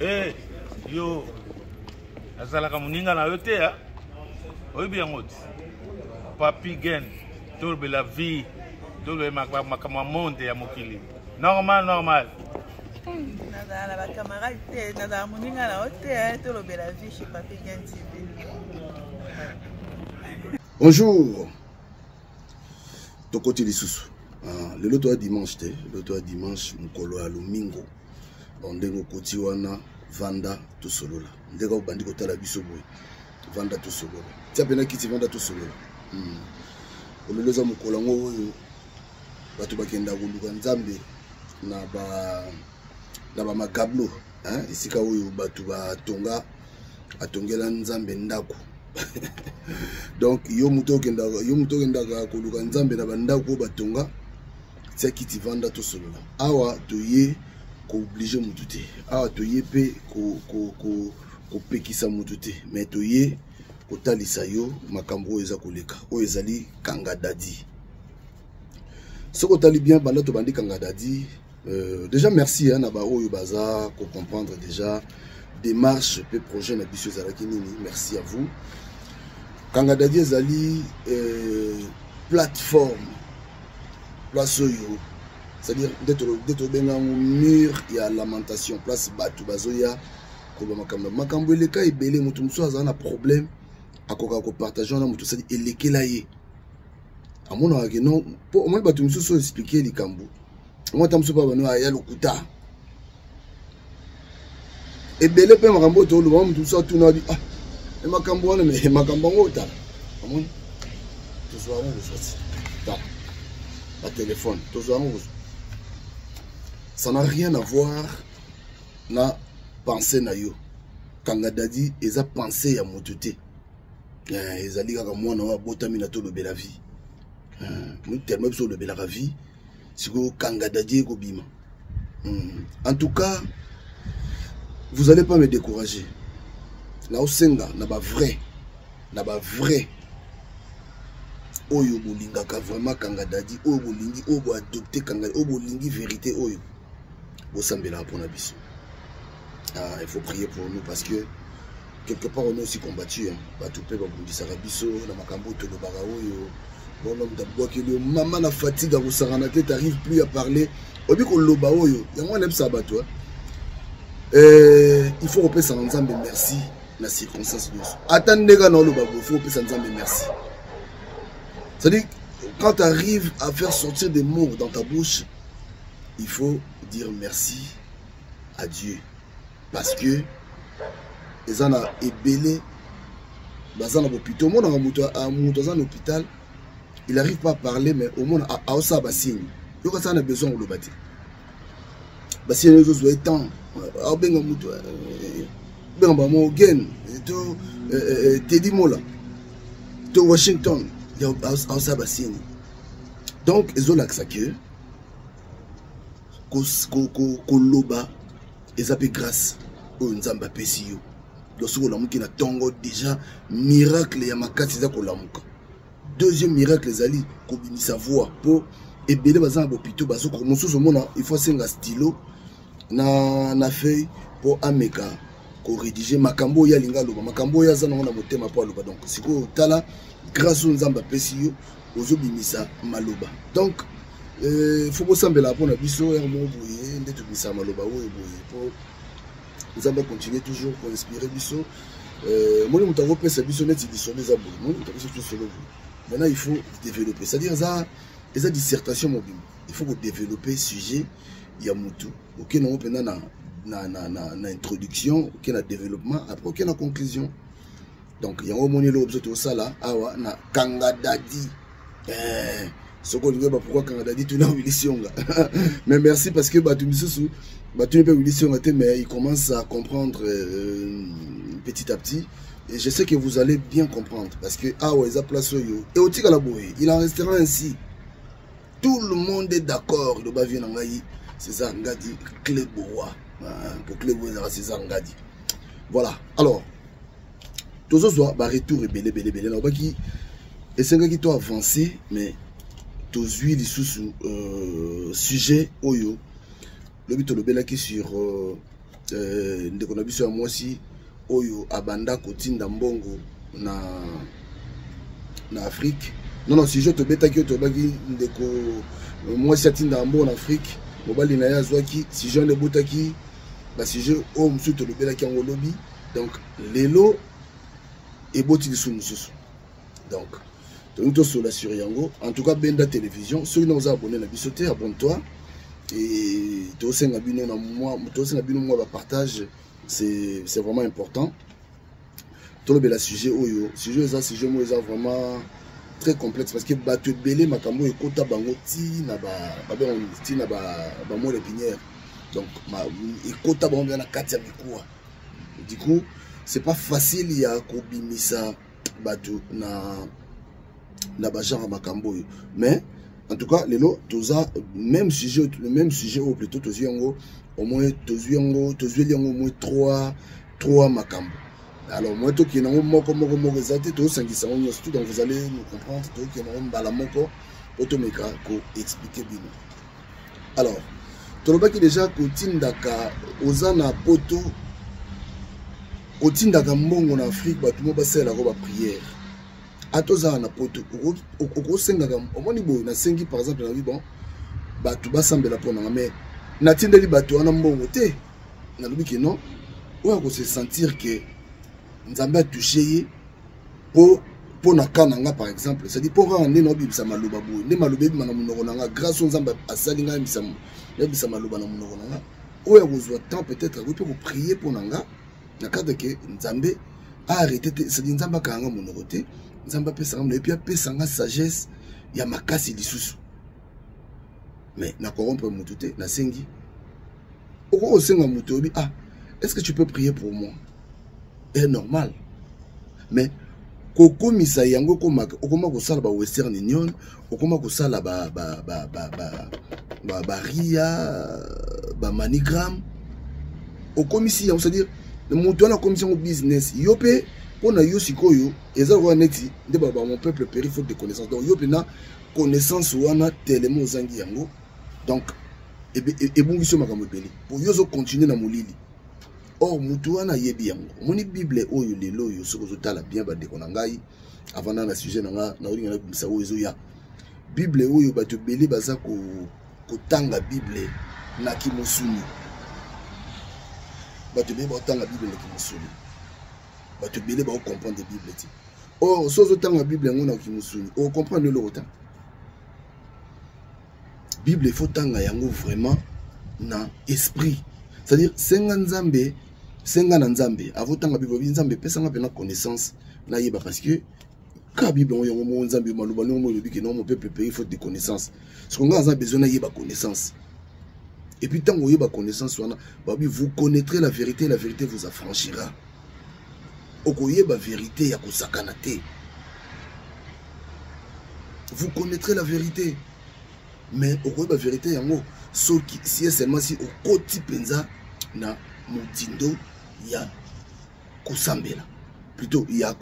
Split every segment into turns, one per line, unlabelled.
Eh, yo azalaka moninga na yo te ya oyebi yango ti papi gen tolobela vie tolobela makambo ya monde ya mokili normal normal.
Nazala na bacamarade te, nazala moninga na yo te. Tolobela vie chez Papi Gen TV.
Bonjour, tokoti lisusu. Ah, lelo toya dimanche te, lelo toya dimanche, mokolo ya lomingo. Bon, ndenge okoti wana, vanda tosolola. Ndenge obandi kotala biso boye, vanda tosolola, tia mpena kiti, vanda tosolola. Olelo eza mokolo yango oyo bato bakenda koluka Nzambe na bamagablo, esika oyo bato batonga, atongela Nzambe ndako. Donc yo moto okendaka, yo moto okendaka koluka Nzambe na bandako oyo batonga, tia kiti, vanda tosolola. Awa toye koobliger motu te, awa toye mpe kopekisa motu te, mais toye kotalisa yo makambo oyo eza koleka, oyo ezali Kanga Dadi. Soki otali bien, banda tobandi Kanga Dadi, déjà merci hein, na baoyo baza kocomprendre déjà démarche mpe projet na biso ezalaki nini. Merci à vous. Kanga Dadi ezali plateforme, place oyo, c'est-à-dire nde tobenga yango mur ya lamentation, place bato bazoya koloba makambo. Makambo eleka ebele, moto mosusu azala na problème, akokaka kopartager wana. Moto osali elekela ye, amonaka ke non, mpo omoni bato mosusu oyo expliquer likambo omoni, ata mosusu mpa bano aya lokuta ebele mpe makambo oyo toloba. Moto mosusu atuna abi: "Ah, e makambo wana?" Me makambo yango otala, omoni, tozwa yango kozwa ti tala batelefone, tozwa yango kozwa. Ça n'a rien à voir na pensée na yo. Kanga Dadi eza pensée ya moto te, ezali kaka mwana oyo abotami na Tolobela Vie. Tellement biso olobelaka vie, sikoyo Kanga Dadi ekobima. En tout cas, vous allez pas me décourager. Naosenga na bavrai, na bavrai oyo bolingaka vraiment Kanga Dadi, oyo bolingi, oyo boadopter Kanga, oyo bolingi vérité, oyo bosambelaka mpona biso. Ah, il faut prier pour nous parce que quelque part on est aussi combattu, hein. Bato mpe babundisaka biso na makambo oyo tolobaka. Oyo bona moto abwakeli yo mama na fatigue akosangana te, t'arrive plus à parler, oyebi koloba. Oyo yango wana yebisaka bato, il faut kopesa na Nzambe merci na circonstance nyonso. Ata ndenge na oloba boye, faut kopesa Nzambe merci. C'est-à-dire, quand tu arrives à faire sortir des mots dans ta bouche, il faut dire merci à Dieu, parce que eza na ebele baza na bopito. Omonaka moto, moto aza na hôpital, il arrive pas à parler, mais omona aosala basigne. Yoka, asala na besoin koloba te, basigne ezozwa ye temps, aobenga moto, benga bango Gen to Tedi Mola to Washington, aosala basigne. Donc ezolakisa ke koloba eza mpe grâce oyo Nzambe apesi yo. Donc soki olamuki na ntongo, déjà miracle ya makasi eza kolamuka. Deuxième miracle ezali kobimisa voix, mpo ebele baza na bopito, bazokoka. Mosusu omona il faut asenga stylo na feuille mpo ameka korédiger makambo oyo alingi aloba, makambo oyo aza nango na motema mpo aloba. Donc sikoyo tala grâce oyo Nzambe apesi yo, ozobimisa maloba. Donc faut bosambela mpona biso ere moko boye nde tobimisaka maloba oyo boye, mpo Nzambe acontinue toujours koinspirer biso. Moni moto akopesa biso neti lisolo eza boye, moni moto apesa biso solo boye. Maintenant il faut développer, c'est-à-dire eza dissertation mobimba. Il faut kodévelopper sujet ya motu, okende yango mpenza na introduction, oke na développement, après oke na conclusion. Donc yango omoni eloko biso tosala awa na Kanga Dadi. Soki olingi ba pourquoi Kanga Dadi, tuna Willy Sionga. Mais merci, parce que bato misusu batuni mpe Willy Sionga te, mais il commence à comprendre petit à petit, et je sais que vous allez bien comprendre, parce que awa eza place oyo e otikala boye, il en restera ainsi. Tout le monde est d'accord. Loba vie na ngai César Ngadi Cléboa, po Cléboa ezalaka César Ngadi. Voilà. Alors tozozwa baretour ebele ebele ebele. Nalobaki esengaki to avancer, mais tozwi lisusu sujet oyo lobi tolobelaki sur Ndeko na biso ya mwasi oyo abanda kotinda mbongo na na Afrique. Non, non, sujet tobetaki oyo, tolobaki ndeko mwasi atindaka mbongo na Afrique, mobali na ye azwaki. Sujet wana ebotaki basujet oyo mosusu tolobelaki yango lobi. Donc lelo eboti lisusu mosusu, donc tolingi tosola sur yango. En tout cas, benda télévision, soki na oza abonné na biso te, abonne-toi. Et tosenga bino na mwa, tosenga bino mwa bapartage, c'est vraiment important. Tolobela sujet oyo. Sujet eza, sujet moko eza vraiment très complexe, parce que bato ebele, makambo oyo ekota bango ntina babenga ntina bamoelle épinière. Donc ekota bango mpenza na kati ya mikuwa. Du coup, c'est pas facile ya kobimisa bato na bagenre ya makambo oyo. Mais en tout cas, lelo toza même sujet, le même sujet oyo plutôt tozwi yango au moins, tozwi yango, tozweli yango au moins trois makambo. Alors moi, tokende yango moko moko moko eza te, tozosangisa yango nyonso tout. Donc vous allez nous comprendre, tokende yango mbala moko po tomeka koexpliquer bino. Alors tolobaki déjà, kotindaka, oza na Poto, otindaka mbongo na Afrique, bato mo basalelaka baprière. Ata ozala na Poto, okosengaka. Omoni boye, nasengi par exemple, nabi bon, bato basambela mpo nanga, mais natindeli bato wana mbongo te. Nalobi ke non, oyo akose sentir ke Nzambe atouche ye mpo na ka na nga par exemple, c'est-à-dire mpo kaka nde naobimisa maloba boye, nde maloba ebima na monoko na nga, grâce oyo Nzambe asali ngai, nayebisa maloba na monoko na nga, oyo akozwa temps peut-être akoki mpe koprier mpo na nga na cadre ke Nzambe aarrêter te, c'est-à-dire Nzambe akanga nga monoko te, Nzambe apesanga monoko et puis apesa nga sagesse ya makasi lisusu. Mais na corrompre motu te. Nasengi, okoki kosenga moto, oyebi: "Ah, est-ce que tu peux prier pour moi?" Est normal. Mais kokomisa yango okoma kosala ba Western Union, okoma kosala baRia, baMoneyGram, okomisi yango, c'est-à-dire moto wana akomisi yango business. Yo mpe, mpo na yo sikoyo eza lokola neti nde baloba: "Mon peuple périt faute de connaissance." Donc yo mpena connaissance wana telema ozangi yango, donc ebungisi yo makambo ebele, po yo ozocontinue na molili. Or motu wana ayebi yango. Omoni Bible oyo lelo oyo, soki ozotala bien, bandeko na ngai, avant na sujet na nga, naolinga nabimisa oyo ezoya. Bible oyo, bato ebele baza kotanga Bible na kimosuni. Bato ebele baotanga Bible na kimosuni, bato ebele baocomprendre Bible te. Or so ozotanga Bible yango na kimosuni, ocomprendre eloko ta. Bible, il faut tanga yango vraiment na esprit, c'est-à-dire senga Nzambe, senga na Nzambe. Avotanga Bible, obi: "Nzambe, epesanga mpena connaissance, nayeba." Parce que ka Bible yango, yango moko Nzambe, maloba ndenge moko elobi ke non, mon peuple périt faute de connaissance. Soki nga aza besoin nayeba connaissance. Et puis ntango oyeba connaissance wana, babi: "Vous connaîtrez la vérité, la vérité vous affranchira." Okoyeba vérité ya kosakana te. Vous connaîtrez la vérité, mais okoyeba vérité yango soki, si et seulement si okoti mpenza na motindo ya kosambela, plutôt ya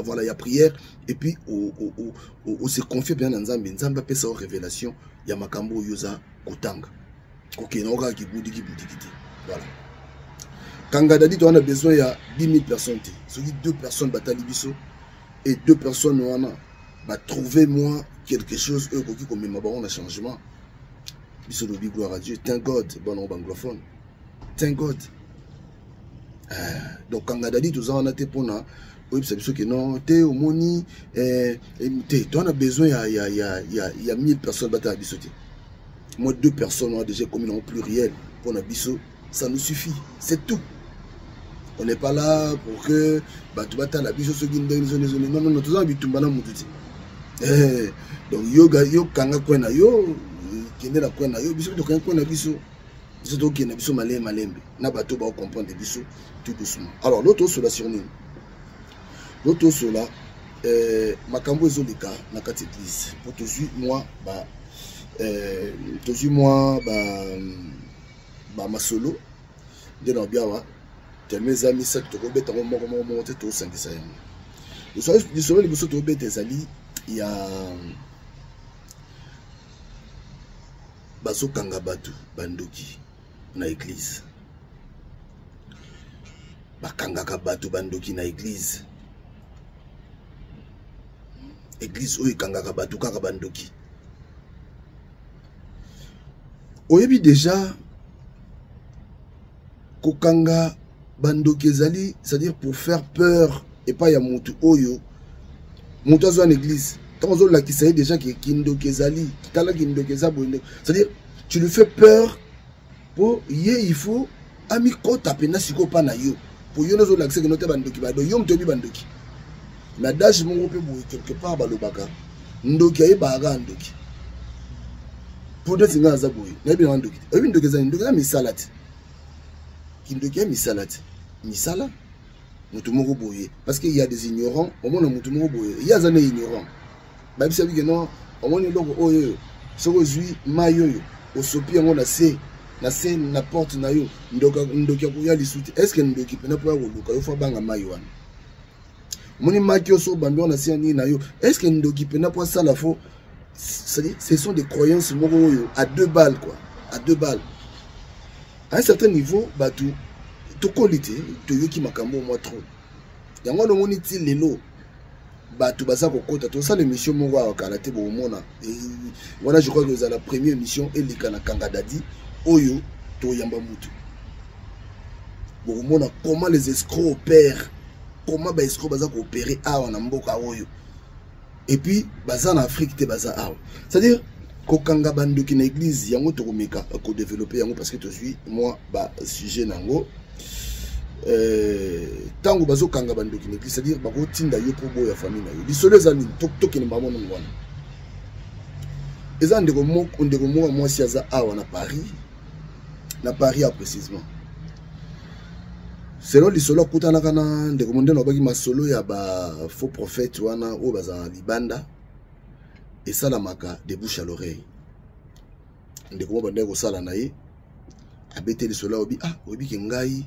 voilà, ya prière, et puis ose confie bien na Nzambe. Nzambe apesa yo révélation ya makambo oyo oza kotanga. Kokende kaka kibudiki budiki te. Voilà, kanga dadi, toza na besoin ya 10 000 personnes te. Soki deux personnes batali biso, et deux personnes wana batrouve moi quelque chose oyo ekoki komema bango na changement, biso lobi gloire à Dieu, thank God. Bana baanglophone, thank God. Donc kanga dadi, toza wana te mpona oyebisa biso ke non te, omoni te, toza na besoin ya 1000 personnes batala biso te. Moi, deux personnes wana déjà ekomi nango pluriel mpona biso, ça nous suffit, c'est tout. On n'est pas là pour que bato batala biso soki ndenge nini. Non, non, non, toza na bitumba na motu te. Donc yo, yo kanga kwe na yo, kende na kwe na yo, biso tokanga kwe na biso. Biso tokende biso malembe malembe na bato baocomprendre biso tout doucement. Alors lo tosola sur nini? Lo tosola makambo ezoleka na kati église, po tozwi mwa bamasolo nde na obi awa. Tellement eza misato, tokobeta yango moko moko moko te, tosangisa yango. Lisolo liboso tobeta ezali ya bazokanga bato bandoki na église. Bakangaka bato bandoki na eglise. Eglise oyo ekangaka bato kaka bandoki. Oyebi deja kokanga bandoki ezali, c'est-à-dire pour faire peur epai ya motu oyo moto azwa na église. Ntango ozolakisa ye déjà ke kindoki ezali, tala kindoki eza boye, c'est-à-dire tu lui fais peur mpo ye il faut amikota mpenza sikoyo mpa na yo, mpo yo nde ozolakisa kino te bandoki bado yo moto oyebi bandoki. Na dage moko mpe boye quelque part balobaka ndoki ayebaka kaka ndoki, mpo neti ngai aza boye nayebi nanga ndoki te. Oyebi ndoki ezali, ndoki eza misala te, kindoki ya misala te, misala moto moko boye, parce que y a des ignorants. Omona moto moko boye, ye aza na ignorant, bayebisa bike non, omoni eloko oyo oyo, soki ozwi mai oyo osopi yango na se na se na porte na yo, ndoki akoya lisu te. Est ce que ndoki mpena mpo ya koluka yo fo abanga mai wana? Omoni maki oyo so obambi wana se ya nini na yo, est ce que ndoki mpena mpo asala fo? C'est-à-dire ce sont des croyances moko oyo à deux balles quoi, à deux balles. À un certain niveau bato tokoli te, toyoki makambo mwa trop, yango wana omoni ti lelo bato baza kokota. Tosala émission moko awa kala te, bokomona wana, je crois que ezala première émission eleka na Kanga Dadi oyo toyamba mutu, bokomona comment les escrocs opèrent, comment ba escrocs baza koopérer awa na mboka oyo, et puis baza na Afrique te, baza awa. C'est-à-dire kokanga bandoki na église, yango tokomeka kodévelopper yango parce que tozwi mwa basujet na yango. Ntango bazokanga bandoki na église, c'est-à-dire bakotinda yo mpo boya famille na yo. Lisolo eza nini? Tokende bango nongo wana. Eza ndeko moko, ndeko moko ya mwasi aza awa na Paris, na Paris ya précisément. Selon lisolo, akutanaka na ndeko mondene, abaki masolo ya ba faux prophète wana oyo bazala na libanda, esalamaka de bouche à l'oreille. Ndeko moko bandaki kosala na ye, abete lisolo, alobi: "Ah, oyebi ke ngai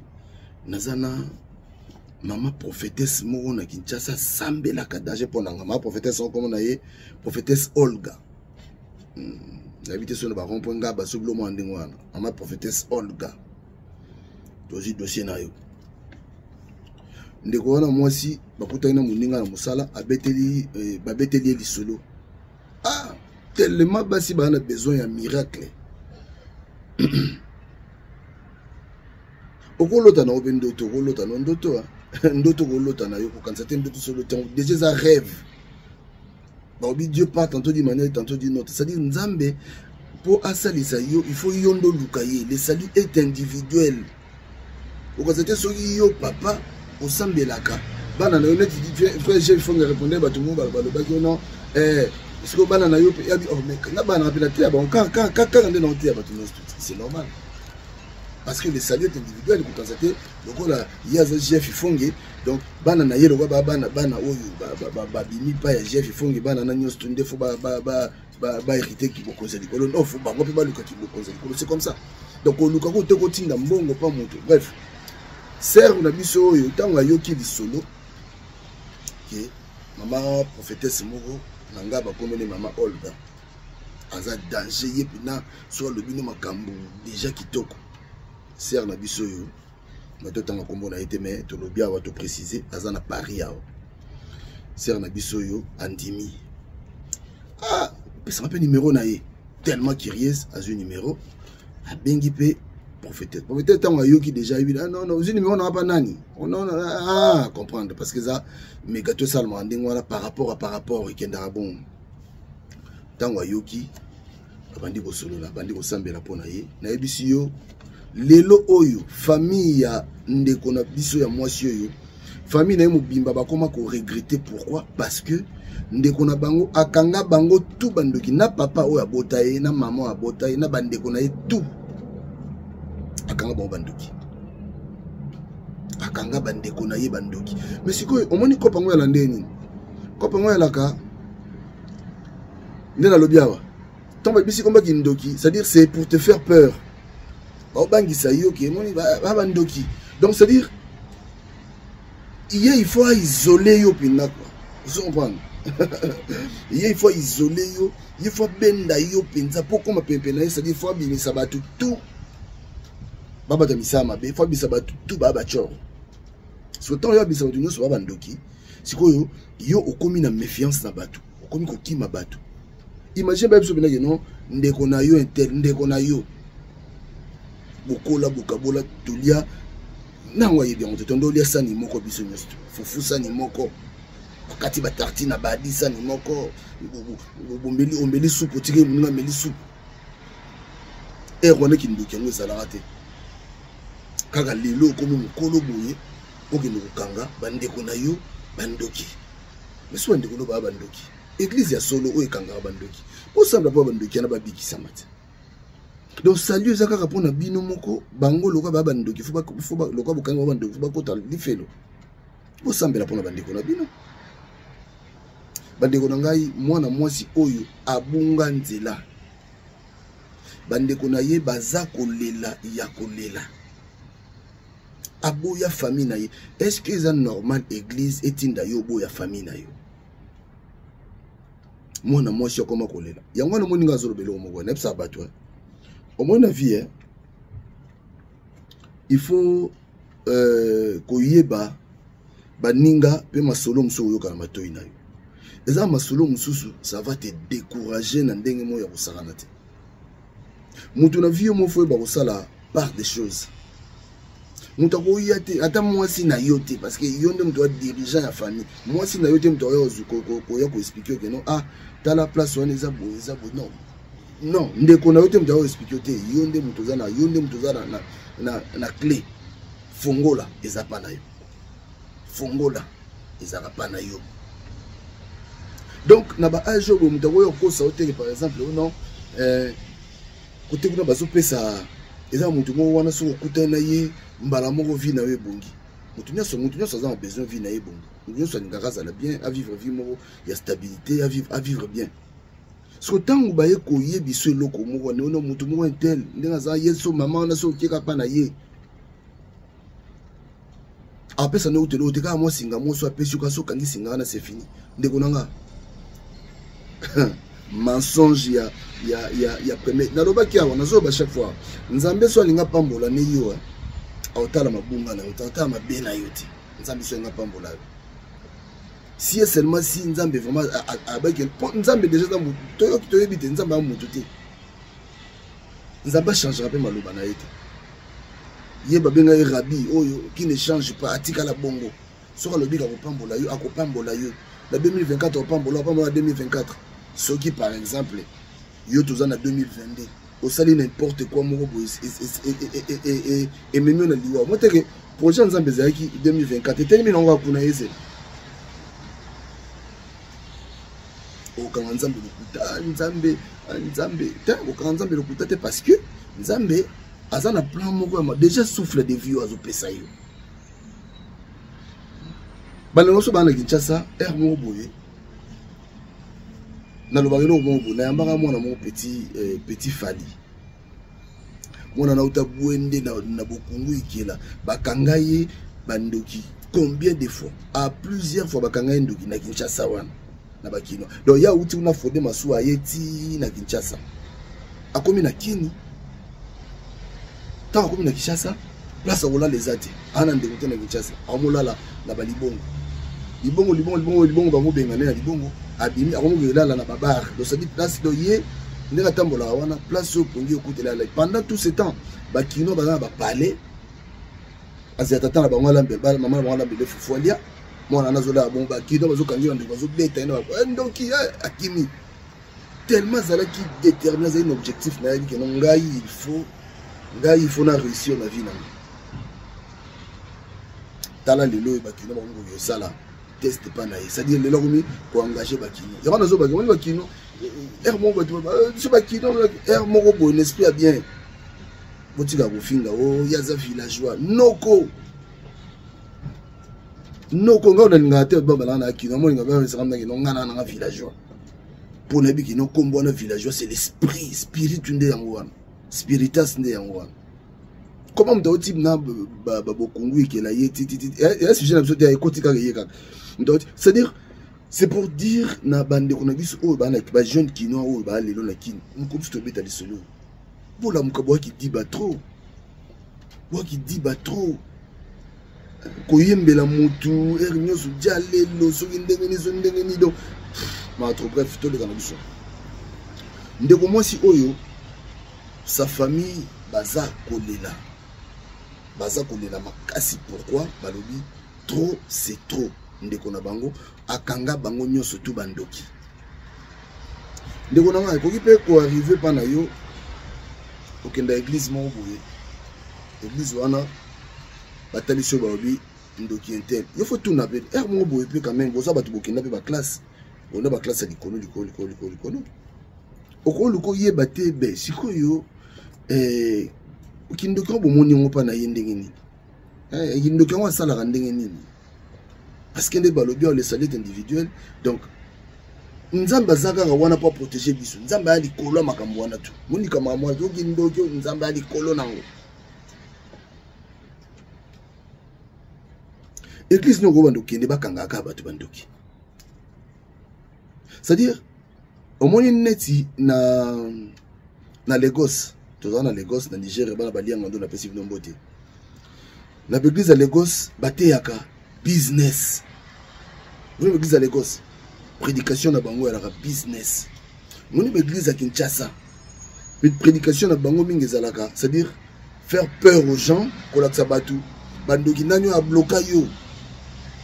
naza na mama prophétesse moko na Kinshasa, asambelaka danger mpo na nga." Mama prophétesse moko, kombo na ye prophétesse Olga. Nayebi te so na barond point nga baso bilo mwa ndenge wana. Mama prophétesse Olga, tozwi dossier na yo. Ndeko wana mwasi bakutani na moninga na mosala, abeteli babeteli ye lisolo. Ah, tellement basi baa na besoin ya miracle. Okolota na yo mpe ndoto, okolota na ndoto, ndoto okolota na yo, kokanisa te ndoto solo ntango déjà eza rêve. Balobi Dieu parle tantôt d'une manière, tantôt d'une autre, c'est-à-dire Nzambe mpo asalisa yo, il faut yo nde oluka ye. Le salut est individuel. Okanisa te soki yo papa osambelaka bana na yo, neti frère Jeff Fonga répondait bato moko balobaki yo non, sikoyo bana na yo yabi, oh, mais nga bana mpe nateya bango kaka nde naoteya bato nyonso. C'est normal parce que le salut est individuel. Kokanisa te lokola ye aza Jeff Fonge, donc bana na ye lokola bana bana oyo babimi pa ya Jeff Fonge, bana na nyonso nde fo bahériter kibokonzi ya likolo. Non, fo bango mpe baluka kibokonzi ya likolo, c'est comme ça. Donc oluka ko te kotinda mbongo mpa moto. Bref, sœur na biso oyo, ntango ayoki lisolo ke mama prophétesse moko na ngai bakomeli mama Olga aza danger, ye mpena so alobi no makambo déjà kitoko. Sœur na biso oyo, bato otanga nkombo na ye te, mais tolobi awa, toprécise, aza na Paris awa. Sœur na biso oyo andimi: "Ah, pesanga mpe numero na ye." Tellement curieuse, azwi numero, abengi mpe prophétesse. Prophétesse, ntango ayoki déjà, ayebi: "Ah, non non, ozwi numero na nga pa nani?" Oh, non, non, ah, comprendre, parce que eza méga to esalamaka ndenge wana par rapport à par rapport ekendaka bongo. Ntango ayoki, abandi kosolola, abandi kosambela mpo na ye. Nayebisi yo, lelo oyo famille ya ndeko na biso ya mwasi oyo, famille na ye mobimba bakóma koregretter. Pourquoi? Parce que ndeko na bango akanga bango tu bandoki, na papa oyo abota ye, na mama oyo abota ye, na bandeko na ye tu, akanga bango bandoki, akanga bandeko na ye bandoki. Mais sikoyo omoni kopa yango yala ndenge nini? Kopa yango yalaka nde nalobi awa, ntango bayebisi komba kindoki, c'est-à-dire c'est pour te faire peur, baobangisa yo ke emoni ba bandoki. Donc c'est-à-dire ye il faut isoler yo mpenza quoi, ozo comprendre? Ye il faut isoler yo, ye faut abenda yo mpenza mpo koma pempe na ye, c'est-à-dire faut abimisa bato tout babata misala mabe, faut abimisa bato tout baya bacor. Sikoyo ntango yo abimisa bato nyonso ba bandoki, sikoyo yo okomi na méfiance na bato, okomi kokima bato. Imagine bayebi biso mpenake non, ndeko na yo intel, ndeko na yo bokola bokabola tolia nango ayebi yango te, tondo olia sani moko biso nyonso, fufu sani moko, bakati batartine na badi sani moko, ombeli ombeli supu, otiki moninga ameli supu. Ere wana kindoki yango ezalaka te. Kaka lelo okomi mokolo boye, okende kokanga bandeko na yo bandoki. Biso bandeko no baya bandoki, eglize ya solo oyo ekangaka bandoki, bosambela mpo bandoki wana babikisama te. Donc salut eza kaka mpona bino moko. Bango lokola baya bandoki, lokola bokangi bango bandoki, fo bakota lifelo. Bosambela mpona bandeko na bino. Bandeko na ngai, mwana mwasi oyo abunga nzela, bandeko na ye baza kolela ya kolela, aboya famille na ye. Est ce que eza normal église etinda yo oboya famille na yo? Mwana mwasi akoma kolela yango wana. Omoni nga azoloba eloko moko, nayebisaka bato, omoni na vie il faut koyeba baninga mpe masolo mosusu oyoka na matoi na yo. Eza masolo mosusu, ça va te décourager na ndenge moko ya kosakana te. Moto na vie yo moko oyeba kosala part des choses. Moto akoya te, ata mwasi na yo te, parce que yo nde moto ya dirigeant ya famille. Mwasi na yo te moto akoya koya koexpliquer oke non, ah, tala place wana eza boye, eza boye. Non, non, ndeko na yo te moto akoya koexpliquer yo te. Yo nde moto oza na, yo nde moto oza na clé. Fongola eza pa na yo, fongola ezalaka pa na yo. Donc na ba age oyo boye, moto akoya kokosa yo teke. Par exemple, non, kote kuna bazopesa, eza motu moko wana, soki okutani na ye mbala moko, vie na yo ebongi. Motu nyonso, motu nyonso aza na besoin vie na ye ebongi. Motu nyonso alingaka azala bien, avivre vie moko ya stabilité, avivre bien. Soki ntango baye koyebiso eloko moko wana, ono motu moko un tel, ndenge aza ye, so mama wana, so okeka mpa na ye, apesa nde utele ote kaka mwa singa moso apesi yo, kasi okangi singa wana, c'est fini. Ndeko na nga, mensonge ya premier nalobaki awa, nazoloba chaque fois, Nzambe so alinga pambola ne yo, aotala mabunga na yo te, aotala mabe na yo te. Nzambe so alinga pambola yo, si et seulement si Nzambe vraiment abaki, Nzambe déjà aza motu, toyoki toyebi te, Nzambe aza motu te. Nzambe achangera mpe maloba na ye te. Ye babenga ye rabbi oyo qui ne change pas, atikala bongo. Soki alobi akopambola yo, akopambola yo na 2024, akopambola, akopambola na 2024. Soki par exemple yo, toza na 2022, osali n'importe quoi moko boye, ememi yo na liwa mo teke, projet ya Nzambe ezalaki 2024, etelemi nango kuna, ezela okanga Nzambe lokuta. Nzambe, Nzambe te, okanga Nzambe lokuta te, parce que Nzambe aza na plan moko ya déjà souffle de vie oyo azopesa yo. Bandeko nyonso baa na Kinshasa, aire moko boye nalobaka eloko moko boye, nayambaka mwana moko petit Fali, mwana nauta Bwende na Bokungu Ikela. Bakanga ye bandoki combien de fois? À plusieurs fois bakanga ye ndoki na Kinshasa wana na bakino. Donc ye awuti kuna fraude masuwa, aye ti na Kinshasa, akomi na Kini. Ntango akomi na Kinshasa, place akolala eza te, ana ndeko te na Kinshasa, akomolala na balibongo, libongo, libongo, libongo, libongo, bamobenga nde na libongo. Abimi, akomi kolala na babar. Donc c'est-à-dire place, donc ye ndenge atambolaka wana, place oyo pongi okutela ala. Pendant tout ce temps, bakino baza na bapalais, azela tata na bango alambela, mama na bango alambela fufu alia. Mwana wana azolala bongo, bakino bazokangi bandeko, bazobeta ye na ndoki. Akimi tellement azalaki déterminé, azali na objectif na yebi keno ngai il faut, ngai il faut na réussir na vie na ngai. Tala lelo oyo bakino bakomi kokosala test pa na ye, c'est-à-dire lelo akomi koengage bakino. Yango nazobaki, omoni bakino aire moko, bato biso bakino aire moko boye na esprit ya bien, botika kofinga o ye aza villageois. Noko, noko, ngai nalingaka te babalaka na kino, amoninga baesaka na kino, ngai nanga villageois, mpo nayebi kino nkombo wana villageois, c'est l'esprit spiritu nde yango wana, spiritas nde yango wana. Koma moto auti na babokungu ekela ye tititi, ya sujet na biso te, ekoti kaka ye kaka moto auti. C'est-à-dire, c'est pour dire na bandeko na biso oyo bana bajeune kinois oyo baa lelo na Kini, moko biso tobeta lisolo, bolamuka, bwaki diba trop, bwaki diba trop. Koyembela mutu heure nyonso dia lelo soki ndenge nini soki ndenge nini donc matro. Bref, toleka na biso. Ndeko mwasi oyo, sa famille baza kolela, baza kolela makasi. Pourquoi? Balobi trop c'est trop. Ndeko na bango akanga bango nyonso tu bandoki. Ndeko na ngai, ekoki mpe koarrive mpa na yo, okenda église moko boye, église wana batalisi oyo balobi ndoki intel. Yo fo tuna mpe ere moko boye mpe quand même boza bato bokenda mpe baklasse, bokenda baklasse ya likolo likolo likolo likolo likolo, okoluka oyeba te be sikoyo eh, kindoki yango bomoni yango mpa na ye ndenge nini, eh, kindoki yango asalaka ndenge nini? Parce que nde balobi awa, le salut est individuel. Donc Nzambe aza kaka wana mpo aprotéger biso. Nzambe aya likolo ya makambo wana tu monika makambo wana toki ndoki, Nzambe aya likolo nango. Église noko banda okende, bakangaka bato bandoki. C'est-à-dire omoni neti na Lagos, tozala na Lagos na Nigeria, bana balianga ndo napesi bino mbote. Na baeglise ya Lagos bateyaka business. Omoni baeglise ya Lagos, prédication na bango ezalaka business. Omoni baeglise ya Kinshasa, prédication na bango mingi ezalaka, c'est-à-dire faire peur aux gens, kolakisa bato bandoki, nani oyo abloka yo,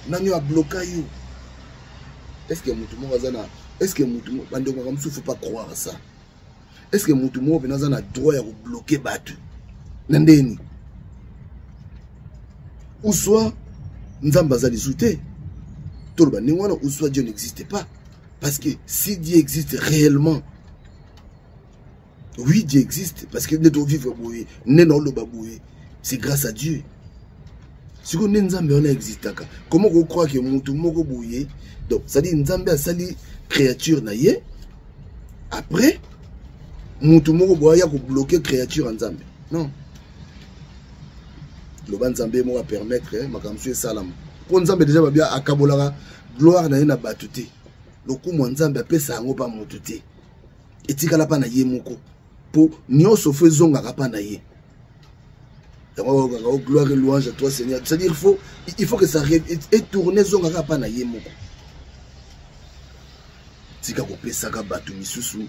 nani oyo abloka yo. Est ce que motu moko aza na, est ce que motu, bandeko makambo mosusu, faut pas croire ça. Est ce que motu moko mpena aza na droit ya kobloke bato na ndeni? Ou soit Nzambe aza lisu te, toloba ndenge wana, ou soit Dieu n'existe pas. Parce que si Dieu existe réellement, oui, Dieu existe, parce que nde tovivre boye, nde naoloba boye, c'est grâce à Dieu. Sikoyo nde Nzambe wana existaka, comment kokroire ke motu moko boye, donc c'est-à-dire Nzambe asali créature na ye, après motu moko boye aya kobloke créature ya Nzambe? Non, loba Nzambe moko apermettre makambo mosusu esalama, mpo Nzambe deja babia akabolaka gloire na ye na bato te. Lokumu ya Nzambe apesa yango mpa motu te, etikala mpa na ye moko, mpo nyonso fo ezongaka mpa na ye. Yango bakokaka o gloire et louange à toi Seigneur, c'est-à-dire il faut que ça etourne, ezongaka mpa na ye moko. Tika kopesaka bato misusu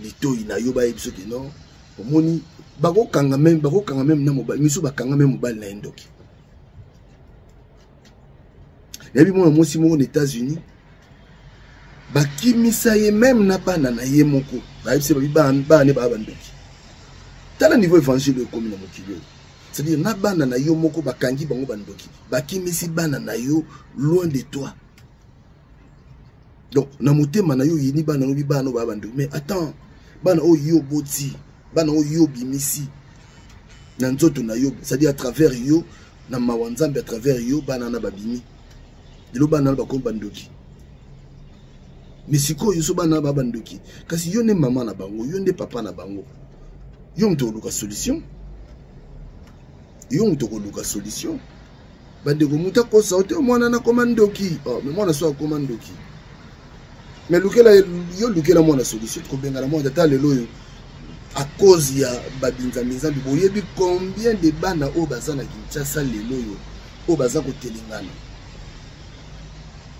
litoi na yo, bayebi soki non. Omoni, bakokanga meme, bakokanga meme na mobali misusu, bakanga meme mobali na ye ndoki. Nayebi mwana mwasi moko na États-Unis, bakimisa ye meme na bana na ye moko, bayebisi babi bana ne baya bandoki. Tala niveau évangile ekomi na mokili oyo, c'est-à-dire na bana na yo moko bakangi bango bandoki, bakimisi bana na yo loin de toi. Donc na motema na yo oyini bana, lobi bana oyo baya bandoki. Mais attends, bana oyo yo oboti, bana oyo yo obimisi na nzoto na yo, c'est-à-dire à travers yo, na mawa Nzambe, à travers yo bana na babimi, lelo bana na bakomi bandoki. Mais sikoyo so bana ba bandoki, kasi yo nde mama na bango, yo nde papa na bango, yo moto okoluka solution, yo moto okoluka solution. Bandeko, moto akosa yo te, mwana nakoma ndoki. Oh, mais mwana so akoma ndoki, mais lukela yo, lukela mwana solution. Kobengana mwana tata lelo oyo à cause ya babinzambi-nzambi, boyebi combien de bana oyo baza na Kinshasa lelo oyo, oyo baza kotelengana?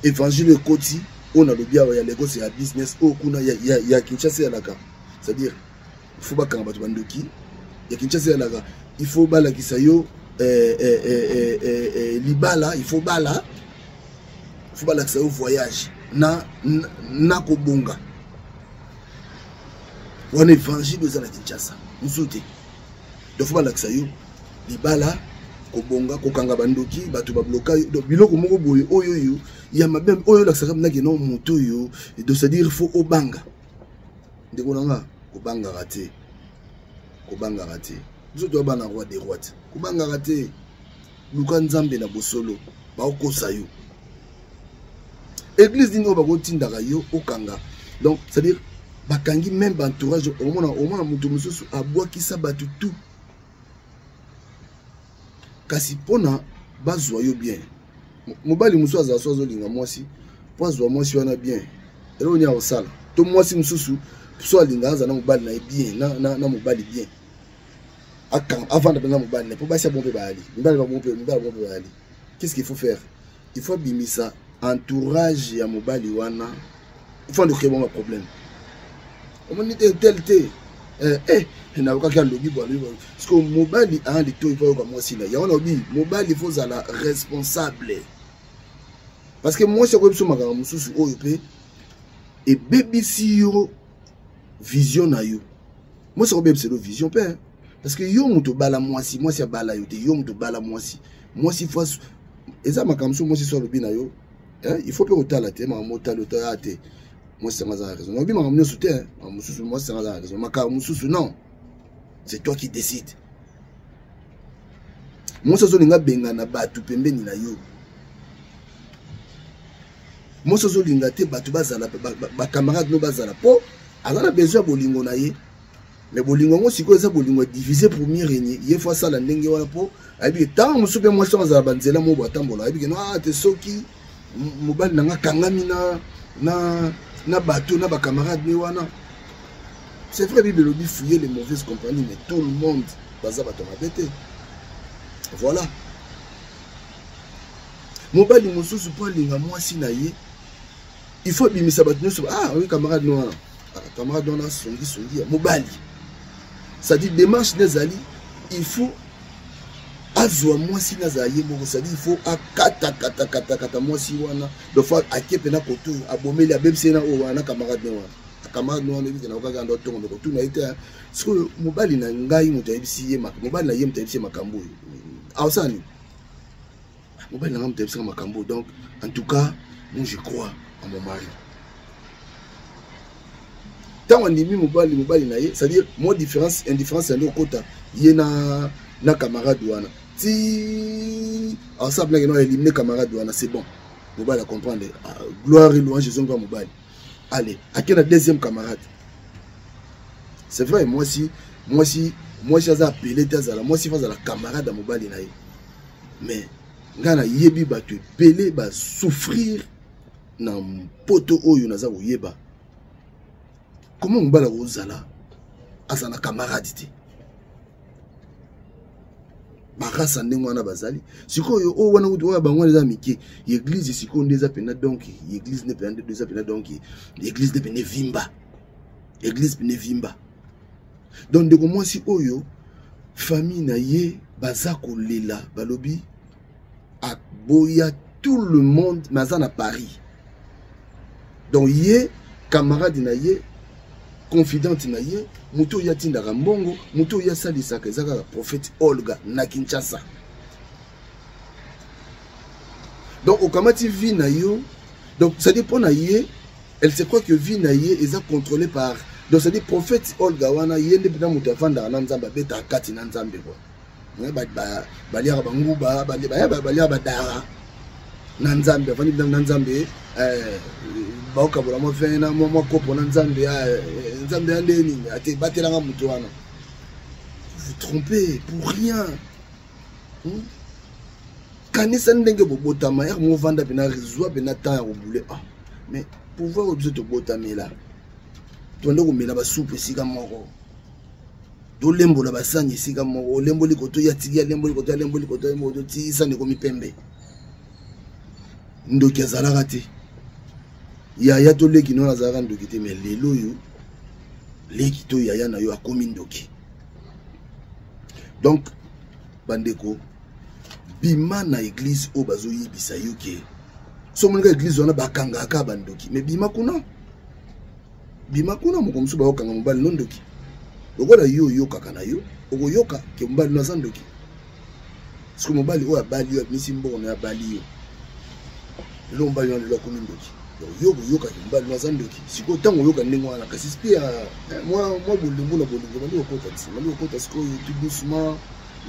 Évangile ekoti oyo nalobi awa ya Lagos ya business, oyo kuna ya Kinshasa eyalaka, c'est-à-dire il faut bakanga bato bandoki. Ya Kinshasa eyalaka, il faut balakisa yo libala, il faut bala, il faut balakisa yo voyage na kobonga. Wana évangile eza na Kinshasa, mosusu te. Donc faut balakisa yo libala, kobonga, kokanga bandoki, bato babloka yo. Donc biloko moko boye oyo oyo ya mabe oyo olakisaka mnake no moto oyo. Donc c'est-à-dire faut obanga. Ndeko na nga, kobangaka te, kobangaka te. Biso toya bana roi de roi te, kobangaka te. Luka Nzambe na bosolo. Bakokosa yo, église nini oyo bakotindaka yo okanga? Donc c'est-à-dire bakangi même baentourage. Omona, omona moto mosusu abwakisa bato tout, kasi mpona bazwa yo bien. Mobali mosusu azala so azolinga mwasi, mpo azwa mwasi wana bien, eloko nini akosala? To mwasi mosusu so alinga aza na mobali na ye bien, na mobali bien, avanda mpe na mobali na ye, mpo basi ya bon mpe bayali, mibali bango mpe, mibali bango mpe bayali. Qu'est-ce qu'il faut faire? Il faut abimisa entourage ya mobali wana, il faut andokee bonga problème. Omoni te tel te, eh, eh, nayokaki alobi bo alobi parce que mobali aa litoi mpo ayoka mwasi na yango. Nalobi mobali faut ozala responsable, parce que mwasi akoyebi biso makambo mosusu oyo mpe ebebisi yo vision na yo. Mwasi akobebisa yo vision mpe, parce que yo moto obala mwasi, mwasi abala yo te. Yo moto obala mwasi, mwasi fo eza makambo mosusu mwasi so alobi na yo, il faut mpe kotala te makambo otali otala te. Mwasi yango aza na raison. Nalobi makambo nyonso te, makambo mosusu mwasi yango aza na raison, makambo mosusu non, c'est toi qui décide. Mwasi azolinga bengana bato pembeni na yo, mwasi azolinga te bato bazala bacamarade no bazala, mpo aza na besoin ya bolingo na ye. Mais bolingo yango sikoyo eza bolingo ya divise pour mieux régner. Ye fo asala ndenge wana mpo ayebi ke ntango mosusu mpe mwasi yango azala banzela moko atambola, ayebi ke no ah, te soki mobali na nga akangami na, na, na bato na bacamarade ne wana. C'est vrai, Bible elobi fouiller les mauvaises compagnies, mais tout le monde baza bato ya mabe te. Voilà, mobali mosusu mpo alinga mwasi na ye, il faut abimisa bato nyonso. Ah oui, camarade no wana, ah, camarade wana songisongi ya mobali, c'est-à-dire démarche nde ezali, il faut azwa mwasi nazala ye moko, c'est-à-dire il faut akatakatakata mwasi wana. Donc faut ake mpena kotu abomeli, abebisi ye na oyo wana, camarade ne wana, camarade ne wana. Ebike na okaka ndo tongo me kotuna ye te. Sikoyo mobali na ngai moto ayebisi ye, mobali na ye moto ayebisi ye makambo oyo, aosala nini? Mobali na ngai moto ayebisaka makambo. Donc en tout cas, moi je crois en mon mari. Ntango andimi mobali, mobali na ye, c'est-à-dire mwa différence, indifférence yango okota ye na, na camarade wana ti asala mpena keno élimine camarade wana, c'est bon, mobali acomprendre. Ah, gloire et louange ezongi ya mobali. Allez, ake na deuxième camarade. C'est vrai, mwasi mwasi mwasi aza apele te, azala mwasi fo azala camarade ya mobali na ye. Mais ngai nayebi bato ebele basouffrir na mpoto oyo naza koyeba koma mobali akozala aza na camarade te. Barasa ndenge wana bazali sikoyo, oyo wana kutu oyo bango wana eza mike. Eglise sikoyo nde eza mpena, donk eglise nde mpena nde eza mpena, donk eglise nde mpena evimba, eglise mpena evimba. Donc ndeko mwasi oyo, famille na ye baza kolela, balobi aboya tout le monde, mais aza na Paris. Donc ye camarade na ye, confidente na ye, moto oyo atindaka mbongo, moto oyo asalisaka, eza kaka prophète Olga na Kinshasa. Donc okamati vie na yo, donc c'est-à-dire mpo na ye, elle se croit que vie na ye eza contrôlée par, donc c'est-à-dire prophète Olga wana, ye nde mpena moto avandaka na Nzambe, abetaka kati na Nzambe kua. Baliaka banguba, baliaka badara na Nzambe, avandi na Nzambe, eh, baokabola mwa vin na mwa kopo na Nzambe. Eh, Nzambe ya nde nini ate batelanga moto wana. Vous trompez pour rien, Kanisa ndenge bobotama yaka movanda mpena, zwa mpena temps ya kobule. Ah, mais pouvoir oyo biso tobotamela, tobanda komela basupu esika moko, tolembola basani esika moko, olemboli koto ya tiki, alemboli koto, alemboli koto, alemboli koto ti sani ekomi pembe. Ndoki azalaka te, yaya to leki no azalaka ndoki te. Mais lelo oyo leki to yaya na yo akomi ndoki. Donc bandeko, bima na eglise oyo bazoyebisa yo ke so omonika eglise wana bakangaka bandoki, me bima kuna, bima kuna. Moko mosusu bakokanga mobali no ndoki, lokola yo oyokaka na yo, okoyoka ke mobali no aza ndoki. Soki mobali oyo abali yo, abimisi mbongo na yo, abali yo, lelo mobali wana lelo akomi ndoki. Donc yo okoyoka ke mobali no aza ndoki. Sikoyo ntango oyoka ndenge wana, kasi spi ya eh, mwa mwa bolingo na bolingo bandi kokota ti bandi kokota sikoyo tout doucement,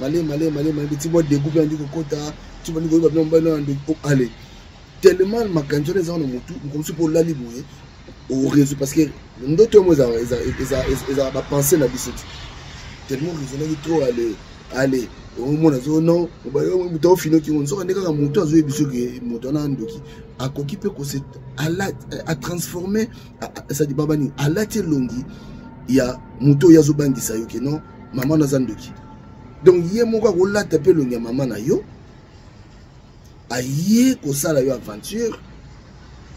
male male male male, ti mwa dégoût mpe bandi kokota, ti bandi koyeba bino mobali wana ndoki. Oh, allez, tellement makanisi wana eza na motu, mokomosu mpo olali boye oreseau, parce que ndoto yango ezala bapense na biso te, tellement raisonnaki trop. Ale ale, omona zo non, moto aofinoki ngo, nzoka nde kaka moto azoyebi soki moto wana ndoki, akoki mpe kose atransforme, cestadi babani alati elongi ya moto oyo azobangisa yo ke non, mama naza ndoki. Donc ye moko akolata mpe elongi ya mama na yo. Aye kosala yo aventure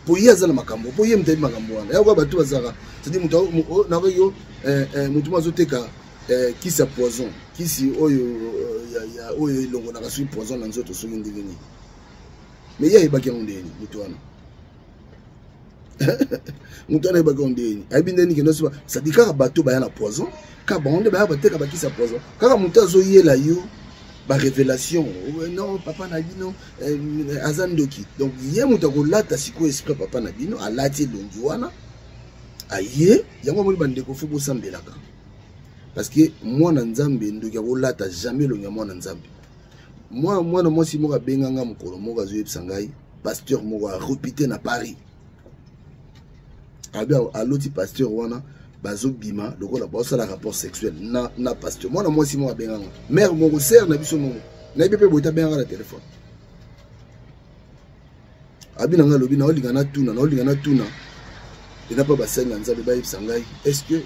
mpo ye aza na makambo, mpo ye moto ayebi makambo wana. Yakoka bato bazalaka, c'est-à-dire moto nakoki yo eh, eh, moto mo azoteka eh, kisi ya poison, kisi oyo oyo elongolaka soki poison na nzoto soki ndenge nini, mais ye ayebaki yango ndenge nini? Moto wana, moto wana ayebaki yango ndenge nini? Ayebi ndenge nini kende? C'est-à-dire kaka bato baya na poison, kaka bango nde baya bateka bakisi ya poison. Kaka moto azoyela yo barévélation, non, papa na bino aza ndoki. Donc ye moto akolata sikoyo esprit papa na bino, alati elongi wana, aye yango. Amoni bandeko, fo bosambelaka, parce que mwana Nzambe, ndoki akolata jamais elongi ya mwana Nzambe. Mwana mwasi moko abenganga mokolo moko, azoyebisa ngai pasteur moko arepite na Paris, abi aloti pasteur wana bazobima lokola bazosala rapport sexuel na pasteur. Mwana mwasi moko abenganga, mare moko, sere na biso moko, nayebi mpe boye te, abenganga na telefone, abi na ngai, alobi naolinga natuna, naolinga natuna ena mpa basali na Nzambe bayebisa ngai, est ce que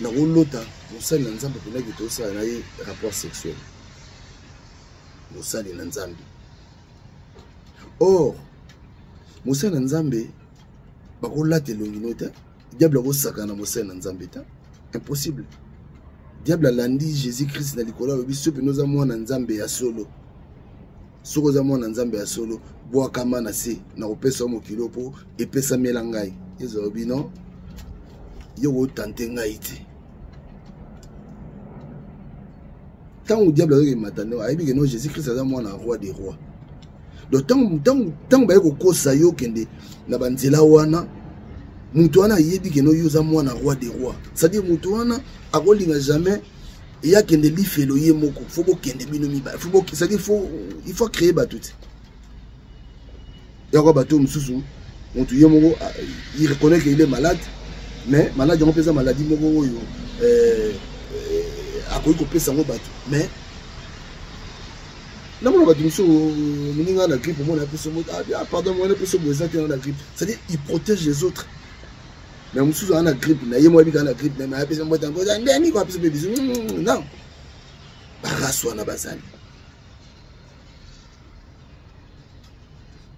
nakolota mosali na Nzambe mpendaki tosala na ye rapport sexuel, mosali na Nzambe? Or mosali na Nzambe bakolata elongi no te. Diable akosakana na mosali na Nzambe te, impossible. Diable alandi Jésus Christ na likolo, alobi soki mpenza oza mwana Nzambe ya solo, soki oza mwana Nzambe ya solo, bwakama na se, nakopesa yo mokili mpo epesamela ngai. Yezu alobi non, yo kotante ngai te. Ntango diable azoki mata, nde ayebi ke no, Jésus Christ aza mwana roi des rois. Donc ntango baye kokosa yo, okende na banzela wana, moto wana ayebi ke no, yo oza mwana roi des rois. C'est-à-dire moto wana akolinga jamais ye akende lifelo ye moko, fo bokende bino mibale. C'est-à-dire il faut créer bato te yako bato mosusu. Moto ye moko, il reconnaît qu'il est malade, mais malade yango mpe eza maladie moko oyo akoki kopesa yango bato. Mais namona bato mosusu, moninga na grippe, omona apesa moto, ah pardon, mwana apesa boye, eza te na grippe. C'est-à-dire il protège les autres, mais mosusu aza na grippe na ye moko, ayebika na grippe na ye, apesa mbote ndeni ko apesa mpe biso. Non, barace wana bazali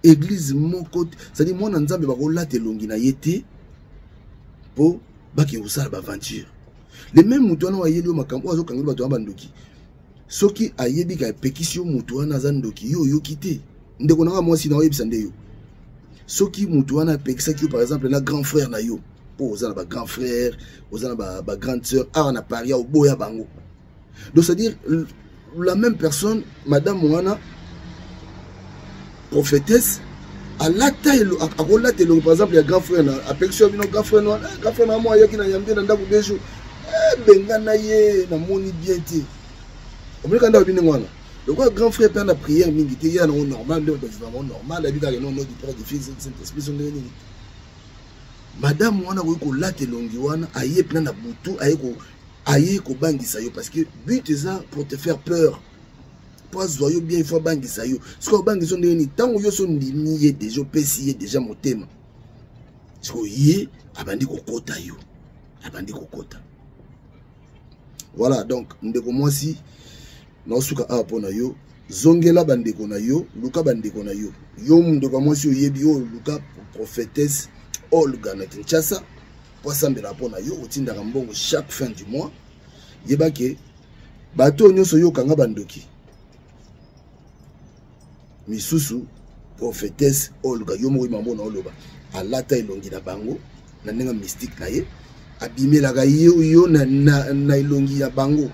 église moko, c'est-à-dire mwana Nzambe bakolata elongi na ye te mpo bakende kosala baaventure. Le même moto wana ayeli yo makambo oyo, azokangeli bato wana bandoki, soki ayebi ka epekisi yo, moto wana aza ndoki, yo oyoki te. Ndeko na nga mwasi, na oyebisa nde yo, soki moto wana apekisaki yo, par exemple na grand frère na yo, mpo oza na bagrand frère, oza na bagrande sœur awa na Paris, oboya bango. Donc c'est à dire la même personne, madame wana prophétesse, alata, akolata elongi par exemple ya grand frère na apekisi yo bino, grand frère na grand frère na mwa ayaki na yambi na ndako 2 jours, benga na ye, namoni bien te. Omoni kanda obi ndenge wana, lokola grand frère mpe na prière mingi te, ye nango normal, nde bato normal ayebi kaka non, du Père, du Fils, Saint Esprit, so ndenge nini. Madame wana akoki kolata elongi wana, aye mpena na butu, aye kobangisa yo, parce que but eza pour te faire peur, mpo azwa yo bien, il faut abangisa yo. Soki abangisa yo ndenge nini? Ntango yo so ndimi ye deja, opesi ye deja motema, sikoyo ye abandi kokota yo, abandi kokota. Voilà. Donc ndeko mwasi, naosuka awa mpo na yo. Zongela bandeko na yo, luka bandeko na yo. Yo ndeko ya mwasi, oyebi oyo, luka prophétesse Olga na Kinshasa mpo asambela mpo na yo. Otindaka mbongo chaque fin du mois, yeba ke bato oyo nyonso oyokanga bandoki misusu, prophétesse Olga, yo moko yimambo na oloba, alata elongi na bango na ndenge mystique na ye, abimelaka yo, yo na elongi ya bango.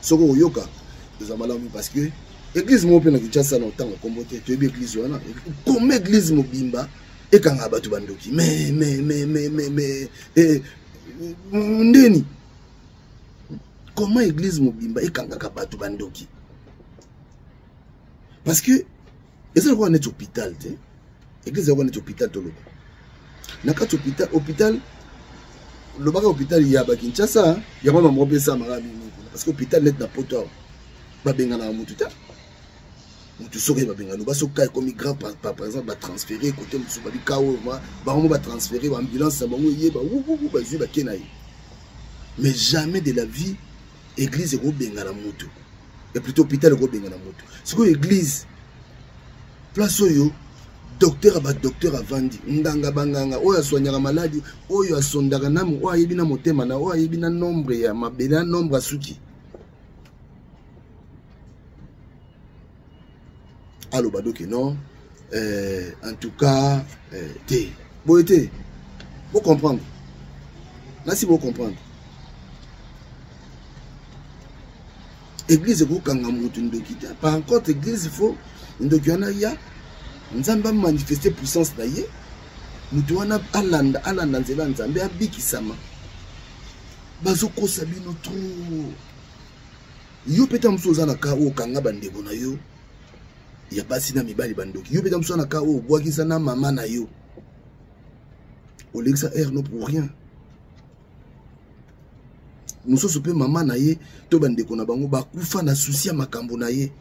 Soki okoyoka, eza malamu, parce que église moko mpe na Kinshasa, na otanga nkombo te, toyebi église wana, koma église mobimba ekangaka bato bandoki. Mais ndeni comment église mobimba ekangaka bato bandoki? Parce que eza lokola neti hôpital te, église lokola neti hôpital. Toloba na kati hôpital, hôpital lobaka hôpital ya bakinshasa yango mamoko mpe esalamaka mingi kuna, parce que hôpital neti na Poto awa, babenganaka motu te. Motu soki babengana, loba soki ka ekomi grave, par exemple batransféré côté mosusu, babika oyo bango mo batransféré, baambulance na bango eyeba wuwu, bazwi, bake na ye. Mais jamais de la vie église ekobengana motu, et plutôt hôpital ekobengana motu. Sikoyo église Place oyo docteur ya badocteur avandi, nganga banganga oyo aswanyaka maladi, oyo asondaka na oyo ayebi na motema na oyo ayebi na nombre ya mabele na nombre ya suki, aloba doke non, en tout cas te boye te. Bocomprendre, nasi bocomprendre, église ekokanga moto ndoki te. Par contre, église, faut ndoki wana ya Nzambe amanifeste puissance na ye, moto wana alanda alanda nzela ya Nzambe, abikisama. Bazokosa bino trop. Yo mpe ta mosusu oza na ka oyo okanga bandeko na yo ya basi na mibali bandoki. Yo mpe ta mosusu na ka oyo obwakisa na mama na yo, olekisa aire no pour rien. Mosusu mpe mama na ye to bandeko na bango bakufa na susi ya makambo na ye,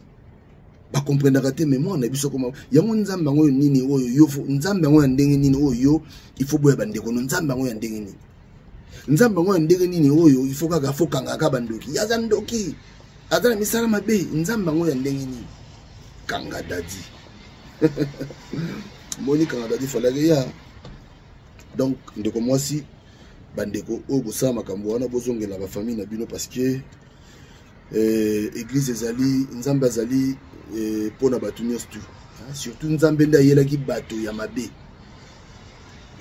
bakomprendaka te. Me mwana na biso koma yango, Nzambe yango oyo nini oyo yo, Nzambe yango ya ndenge nini oyo yo il faut boya bandeko no? Nzambe yango ya ndenge nini? Nzambe yango ya ndenge nini oyo il faut kaka fokangaka bandoki? Aza ndoki, aza na misala mabe. Nzambe yango ya ndenge nini? Kanga dadi moni, kanga dadi falaki ya. Donc ndeko mwasi, bandeko oyo bosala makambo wana, bozongela bafamille na bino, parce que église ezali, Nzambe azali mpo na bato nyonso tu. Surtout Nzambe nde ayelaki bato ya mabe.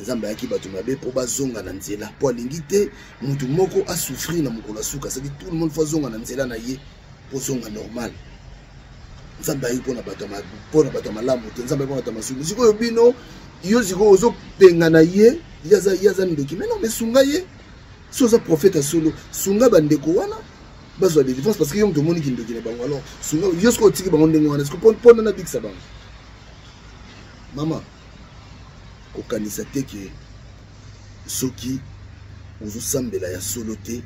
Nzambe ayaki bato mabe mpo bazonga na nzela, mpo alingi te motu moko asouffrir na mokolo ya suka. Sadi tout le monde faut azonga na nzela na ye mpo zonga normal. Nzambe ayaki mpona bato ya malamu te, Nzambe ayaki mpona bato ya masumu. Sikoyo bino, yo sikoyo ozopenga na ye, ye aza ndoki. Mais non, mais sunga ye. So oza prophète ya solo, sunga bandeko wana bazwa délivrance, parce que yo moto omoni kindoki na bango. Alors sunga yo. Sikoyo otiki bango ndenge wana, sikoyo mpo nana bikisa bango. Mama, kokanisa te ke soki ozosambela ya solo te,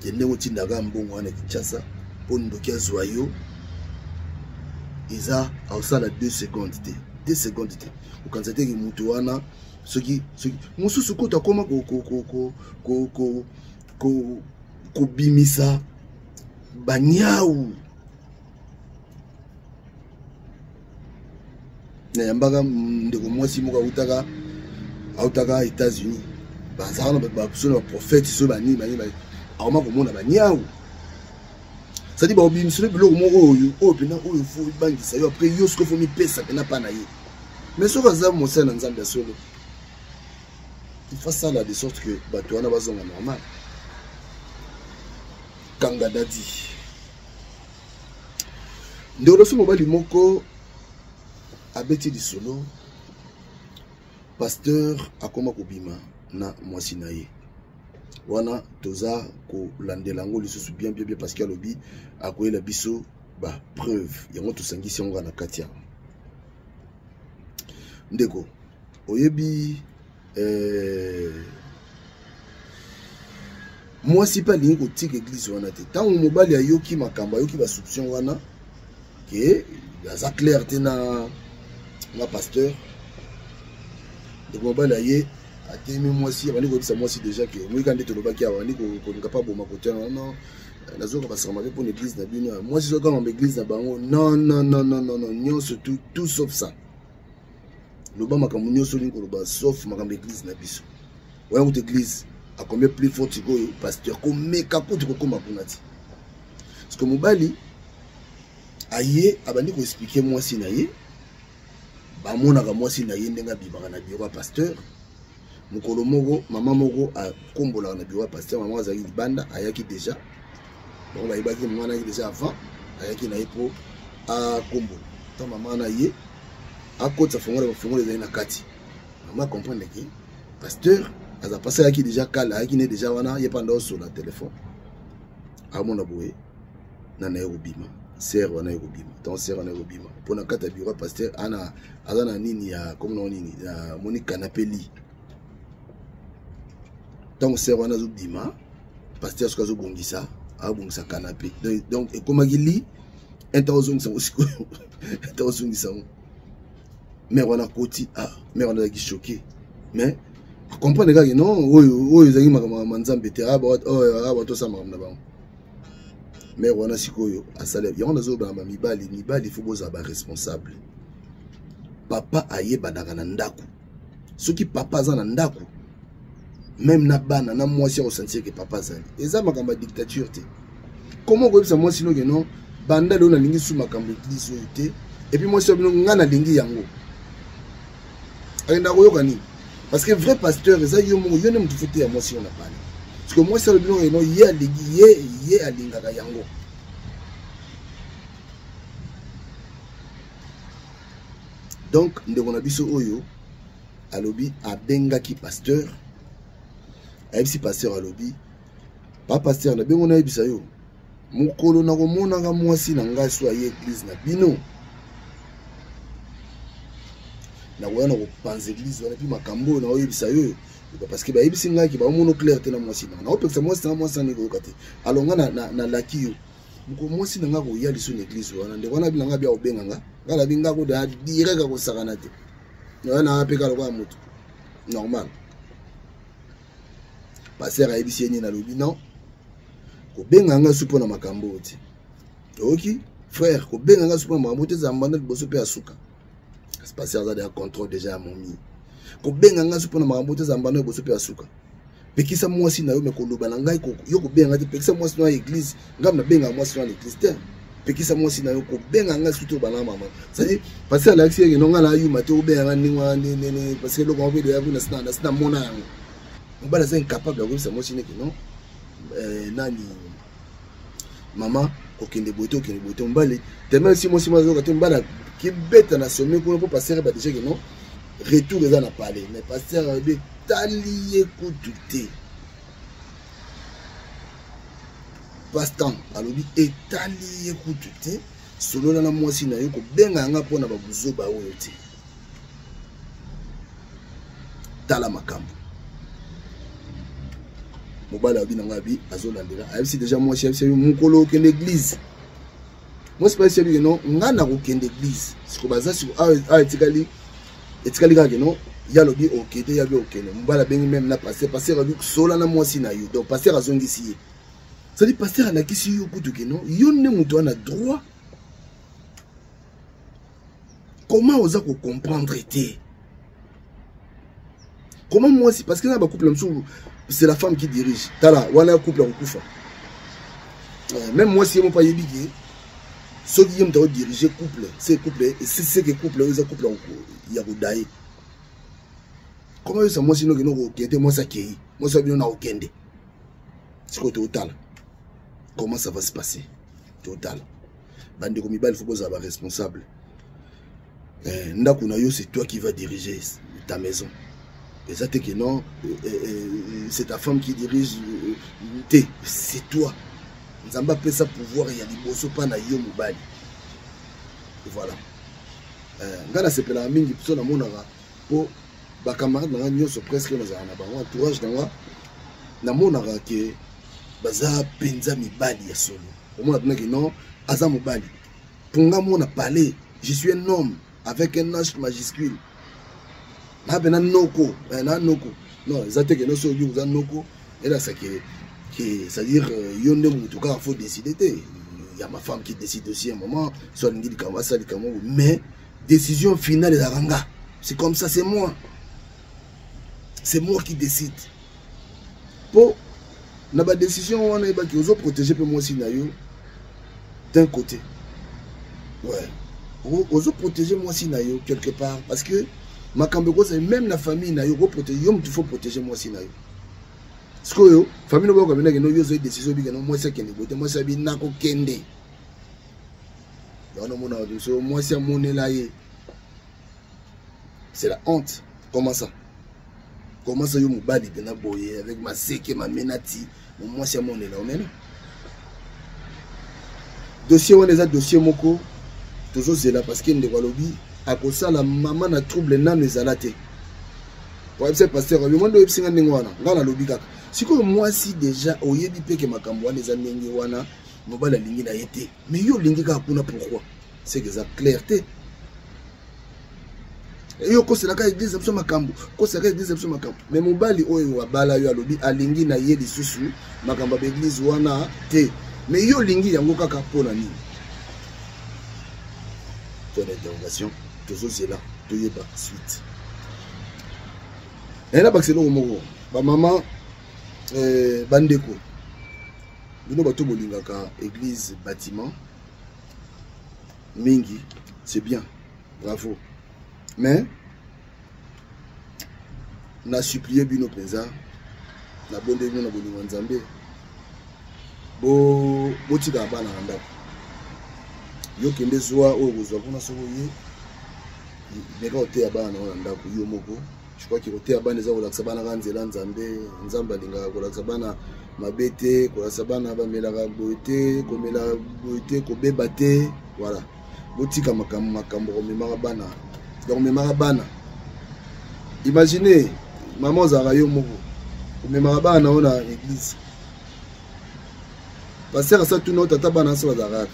ke ndenge otindaka mbongo wana Kinshasa mpo ndoki azwa yo, eza aosala 2 secondes te, 2 secondes te. Kokanisa te ke moto wana, soki mosusu kutu akoma kobimisa banyau. Nayambaka ndeko mwasi moko autaka États-Unis, bazalaka na baso na baprophète, so banini banini, akoma komona banyau, c'est-à-dire bakobimiselo biloko moko oyo mpena oyo faut ebangisa yo. Après yo soki faut mipesa mpena mpa na ye. Mais soki aza mosali na Nzambe ya solo, il faut asala de sorte que bato wana bazonga normal. Kanga dadi. Ndeko loso mobali moko abeti lisolo, pasteur akoma kobima na mwasi na ye wana. Toza kolandela yango lisusu bien bien bien, parce que alobi akoyela biso bapreuve. Yango tosangisi yango na kati yango. Ndeko, oyebi, mwasi mpe alingi kotika église wana te. Ntango mobali ayoki makambo, ayoki basoupçon wana ke aza clair te na pasteur, ndeko mobali aye, atemi mwasi, abandi koyebisa mwasi déjà ke moyika nde tolobaki awa, abandi kolinga mpa boma kotia. Non, nazoka basaka mabe mpona église na bino. Mwasi soki kaka église na bango, non, non, non, non, non, non, nyonso tout, tout sauf ça. Loba makambo nyonso olingi koloba, sauf makambo église na biso wana. Kutu église à combien plus fort sikoyo pasteur komeka kutu kokóma kuna ti. Parce que mobali aye, abandi koexpliquer mwasi na ye, bamonaka mwasi na ye ndenge abimaka na bureau ya pasteur. Mokolo moko, mama moko akombolaka na bureau ya pasteur. Mama azalaki libanda, ayaki déjà, bango bayebaki mama ayaki déjà avant, ayaki na ye mpo akombola. Ntango mama na ye akotisa fongola, bafongola ezali na kati. Mama comprendre ke pasteur aza pasi, ayaki déjà kala, ayaki ne déjà wana. Ye mpa osola telefone, amona boye na ye kobima, sœur wana ye kobima. Ntango sœur wana ye kobima, mpo na kati ya bureau ya pasteur ana aza na nini ya komona nini, amoni canapé lit. Ntango sœur wana azobima, pasteur soki azobongisa, abongisa canapé, donc ekomaki lit. Ntango ozongisa yango sikoyo, ntango ozongisa yango, mère wana akoti. Ah, mère wana azalaki choqué, mais acomprendre kaka non, oyo ezalaki makambo ya Nzambe te, bato osala makambo na bango. Mère wana sikoyo asali yango. Nazobanga bamibali, mibali faut bozala baresponsable. Papa ayebanaka na ndako. Soki papa aza na ndako, même na bana na mwasi akosentir ke papa azali. Eza makambo ya dictature te. Comment okoyebisa mwasi noke non, banda lelo nalingi su makambo eglise oyo te, et puis mwasi bino nga nalingi yango, akenda koyoka nini? Parce que vrai pasteur eza yo moko, yo nde motu fo te ya mwasi oyo na pale. Parce que mwasi alobi noke non, ye alingi, ye alingaka yango. Donc ndeko na biso oyo alobi abengaki pasteur, ayebisi pasteur, alobi pa pasteur na bengo nayebisa yo mokolo nakomonaka mwasi na ngai so aye eglise na bino, nakoya na kopanza eglise wana, mpe makambo oyo naoyebisa yo parce que bayebisi ngai ke baomono clair te na mwasi na naopekisa mwasi na mwasi nani koyoka te. Alors ngai nalaki yo moko mwasi na ngai koya liso na eglise wana, ndeko wana bina ngai bia kobenga nga, ngai nabi ngai koda direct akosakana te, nayo na mpe kaka lokola moto normal. Pasteur ayebisi ye nini? Alobi non, kobenga nga su mpo na makambo oyo te. Oyoki frère, kobenga nga su mpo na makambo te, ezala mbanda liboso mpe ya suka. Pasteur aza deja contrôle déjà ya momi. Kobenga nga su mpo na makambo te, ezala mbanda liboso mpe ya suka. Pekisa mwasi na yo, me koloba na ngai yo kobenga ngai te. Pekisa mwasi na yo ya église, ngai nabengaka mwasi na yo na église te. Pekisa mwasi na yo kobenga ngai surtout obana mama. C'est-à-dire pasteur alakisi ye no ngai na yuma te, obenga ngai ndenge wana ndenge, parce que eloko yango mpe deya kuna sina mona yango. Mobali aza incapable ya koyebisa mwasi neke non, nani mama kokende boye te, okende boye te. Mobali tellement esi mwasi moko azoyoka te, mobali akibeta na sommet kuna mpo pasteur ba déjà ke non, retour eza na palais. Mais pasteur alobi tali ye kutu te. Pasteur alobi etali ye kutu te, solola na mwasi na yo, kobenga yanga mpona babuzoba oyo te. Tala makambo mobali alobi na ngai, abi azolandela, ayebisi deja mwasi, ayebisi yo mokolo okende église. Mwasi mpe ayebisi ye non, ngai nakokende église. Siko baza siko awa etikali, etikali kaka non, ye alobi okende, ye alobi okende. Mobali abengi meme na pasteur, pasteur alobi sola na mwasi na yo. Donc pasteur azongisi ye, c'est-à-dire pasteur alakisi yo kutu ke non, yo nde moto wana droit. Comment oza kocomprendre te? Comment mwasi, parce que na bacouple mosusu c'est la femme qui dirige. Tala wana couple akokufa. Même mwasi ye moko ayebi ke soki ye moto akodirige couple, c'est couple, c'est que couple oyo eza couple ya kodaye. Comment yosa mwasi noki noko okende, mwasi akei, mwasi abino na okende. Sikoyo totala comment ça va se passer. Totala bandeko mibali, faut bozala ba responsable. Ndako na yo, c'est toi qui va diriger ta maison. Eza te que non, c'est ta femme qui dirige te, c'est toi. Nzambe apesa pouvoir ya liboso mpa na yo mobali. Voilà. Ngai nasepelaka mingi so namonaka mpo bacamarade na ngai nyonso presque nazalaka na bango, entourage na nga, namonaka ke baza mpenza mibali ya solo. Omona mpena ke non, aza mobali. Mpo nga mona palais, je suis un homme avec un H majuscule. Na pena noko, na noko. Non, eza te ke non, soki oza noko, elakisa ke c'est-à-dire yo nde motu kaka faut décider te. Il y a ma femme qui décide aussi un moment, soit alingi likambo asala likambo, mais décision finale ezalaka nga. C'est comme ça, c'est moi. C'est moi qui décide. Po na ba décision wana ebaki ozo protéger pe mwasi na yo d'un côté. Ouais. Ozo protéger mwasi na yo quelque part parce que makambo ekozala même na famille na yo, ko protéger yo mutu faut protéger mwasi na yo. Sikoyo famille no boyoka bino kendo yo ozoi décision obika no mwasi akende boye te, mwasi abi nakokende. Wana omona bato mosusu mwasi amonela ye. C'est la honte. Comment ça? Comment ça yo mobali pena boye avec maseke mamenati mwasi amonela omena? Dossier wana eza dossier moko tozozela parce que ndeko alobi akosala mama na trouble nano ezala te. Oyebisa pasteur alobi mwa nde oyebisi nga ndenge wana, nga nalobi kaka sikoyo mwasi deja oyebi mpe ke makambo wana eza ndenge wana, mobali alingi na ye te, mais yo olingi kaka kuna pourquoi? C'est que eza clair te. Yo koselaka église na biso makambo, koselaka église na biso makambo, mais mobali oyo abala yo alobi alingi na ye lisusu makambo ya baeglise wana te, mais yo olingi yango kaka mpona nini? Point d'interrogation. Tozozela toyeba suite. Naye nabakisa eloko moko, bamama, bandeko, bino bato bolingaka église bâtiment mingi, c'est bien, bravo, mais na supplie bino mpenza, nabondeli bino na bolingo ya Nzambe, botikaka bana na ndako. Yo kende zwa oyo kozwa kuna, soki oye meka koteya bana na yo na ndako yo moko. Je crois que koteya bana eza kolakisa bana kaka nzela Nzambe. Nzambe alingaka kolakisa bana mabe te, kolakisa bana bamelaka boye te, komela boye te, kobeba te. Voilà, botika makambo komemaka bana, donc komemaka bana. Imagine mama ozalaka yo moko, omemaka bana na yo na église, pasteur asa tuna yo: "Tata, bana so bazalaka wapi?"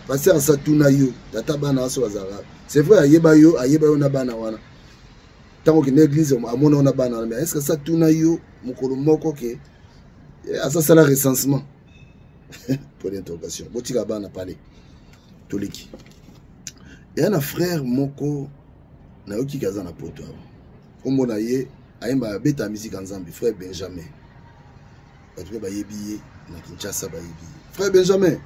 Pasteur asa tuna yo: "Tata, bana so bazalaka wapi?" C'est vrai, ayeba yo, ayeba yo na bana wana. Ntango okende église, amona yo na bana wana, mais est ce que asa tuna yo mokolo moko ke asasala recensement? Point d'interrogation. Botika bana pale. Toleki eya na frère moko, nayoki aza na Poto awa, nkombo na ye ayemba, abeta musique ya Nzambe, frère Benjamin. Bato mpe bayebi ye na Kinshasa, bayebi ye. Frère Benjamin,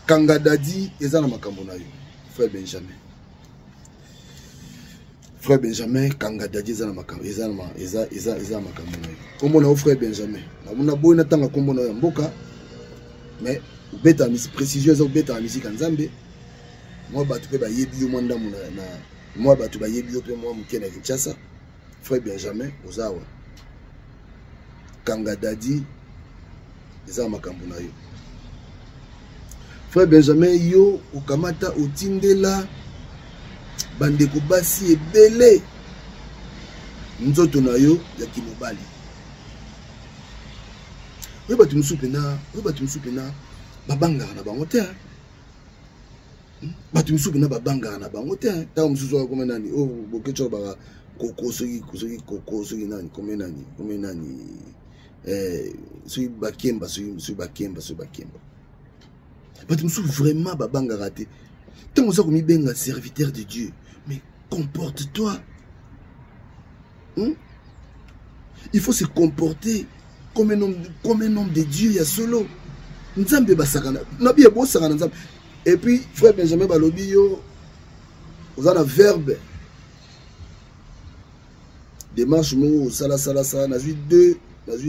kanga dadi eza na makambo na yo. Frère Benjamin, frère Benjamin, kanga dadi eza na makambo, eza eza eza eza na makambo na yo. Nkombo na yo frère Benjamin, namona boyi natanga nkombo na yo ya mboka, mais obeta précision eza obetaka musique ya Nzambe. Mwa bato mpe bayebi yo, mwa ndambo na mwa bato bayebi yo mpe mwa moke na Kinshasa. Frère Benjamin, oza awa, kanga dadi eza makambo na yo. Frère Benjamin, yo okamata otindela bandeko basi ebele nzoto na yo ya kimobali. Oyo bato mosusu mpena, oyo bato mosusu mpena babangaka na bango te. Bato mosusu mpena babangaka na bango te. Ntango mosusu oyo akoma nani, oyo bokeci oyo baka koko, soki koko, soki nani, kome nani, kome nani, soki bakemba, soki bakemba, soki bakemba. Bato mosusu vraiment babangaka te. Ntango oza komibenga serviteur de Dieu, mais comporte-toi, Il faut se comporter comme un homme de Dieu ya solo. Nzambe basakana na biye, bosakana Nzambe. Et puis frère Benjamin, balobi yo oza na verbe démarche moko osalasalasala. Nazwi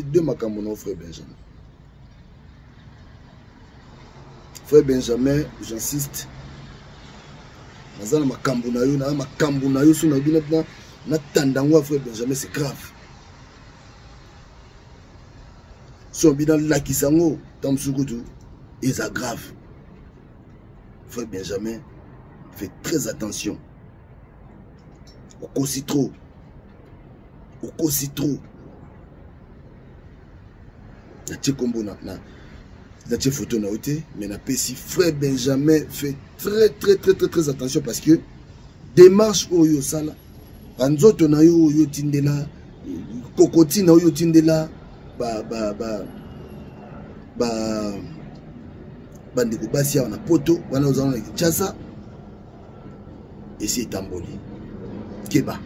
deux makambo na frère Benjamin. Frère Benjamin, j'insiste, naza na makambo na yo, na makambo na yo. So na bino natanda yango ya frère Benjamin, c'est grave. So bino nalakisa yango, ntango mosusu kutu eza grave. Frère Benjamin, fais très attention, okosi trop, okosi trop. Natie kombo na natie photo na yo te, mais napesi. Frère Benjamin, fais très très très très très attention, parce que démarche oyo osala, banzoto na yo oyo otindela, kokoti na oyo otindela ba ba ba ba bandeko basi awa na Poto wana, ozala na Kinshasa, esi etamboli. Keba,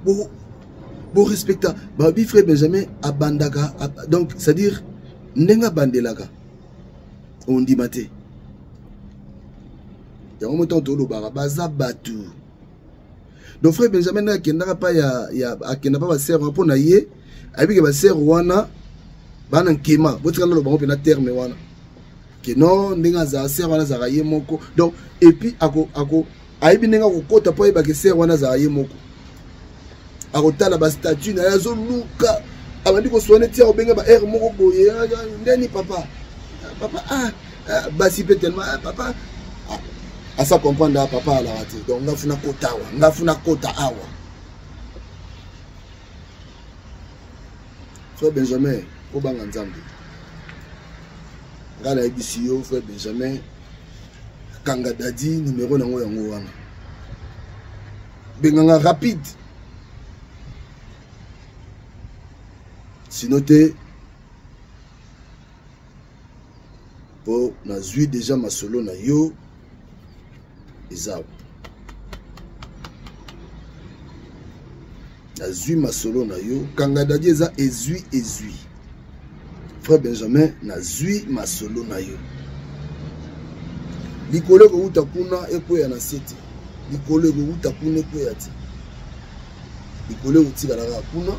bo respecta. Babi frère Benjamin abandaka, donc c'est à dire ndenge abandelaka, ondima te yango. Mo ntango tolobaka, baza bato. Donc frère Benjamin, ndenge akendaka pa ya akenda pa basere wana, mpo na ye ayebike basere wana bana nkema. Botika naloba bango mpena terme wana ke non, ndenge azala sere wana azalaka ye moko. Donc et puis ako ayebi ndenge akokota mpo ayebake sere wana azalaka ye moko. Akotala bastatut na ye, azoluka, abandi koswana ti akobenga ba aire moko boye: "Ndeni papa, papa, ah, ah." Basi mpe tellement: "Ah, papa." Asa comprendre: "Ah, papa alaka te, donc nga funa kota awa, nga funa kota awa." Frère Benjamin, obanga Nzambe. Ngai nayebisi yo, frère Benjamin, kanga dadi numero nango yango wana, benganga rapide, sino te, mpo nazwi deja masolo na yo. Eza nazwi masolo na yo kanga dadi eza ezwi ezwi frère Benjamin nazwi masolo na yo likolo ekowuta kuna ekweya na se te likolo ekowuta kuna ekweya te likolo ekotikala kaka kuna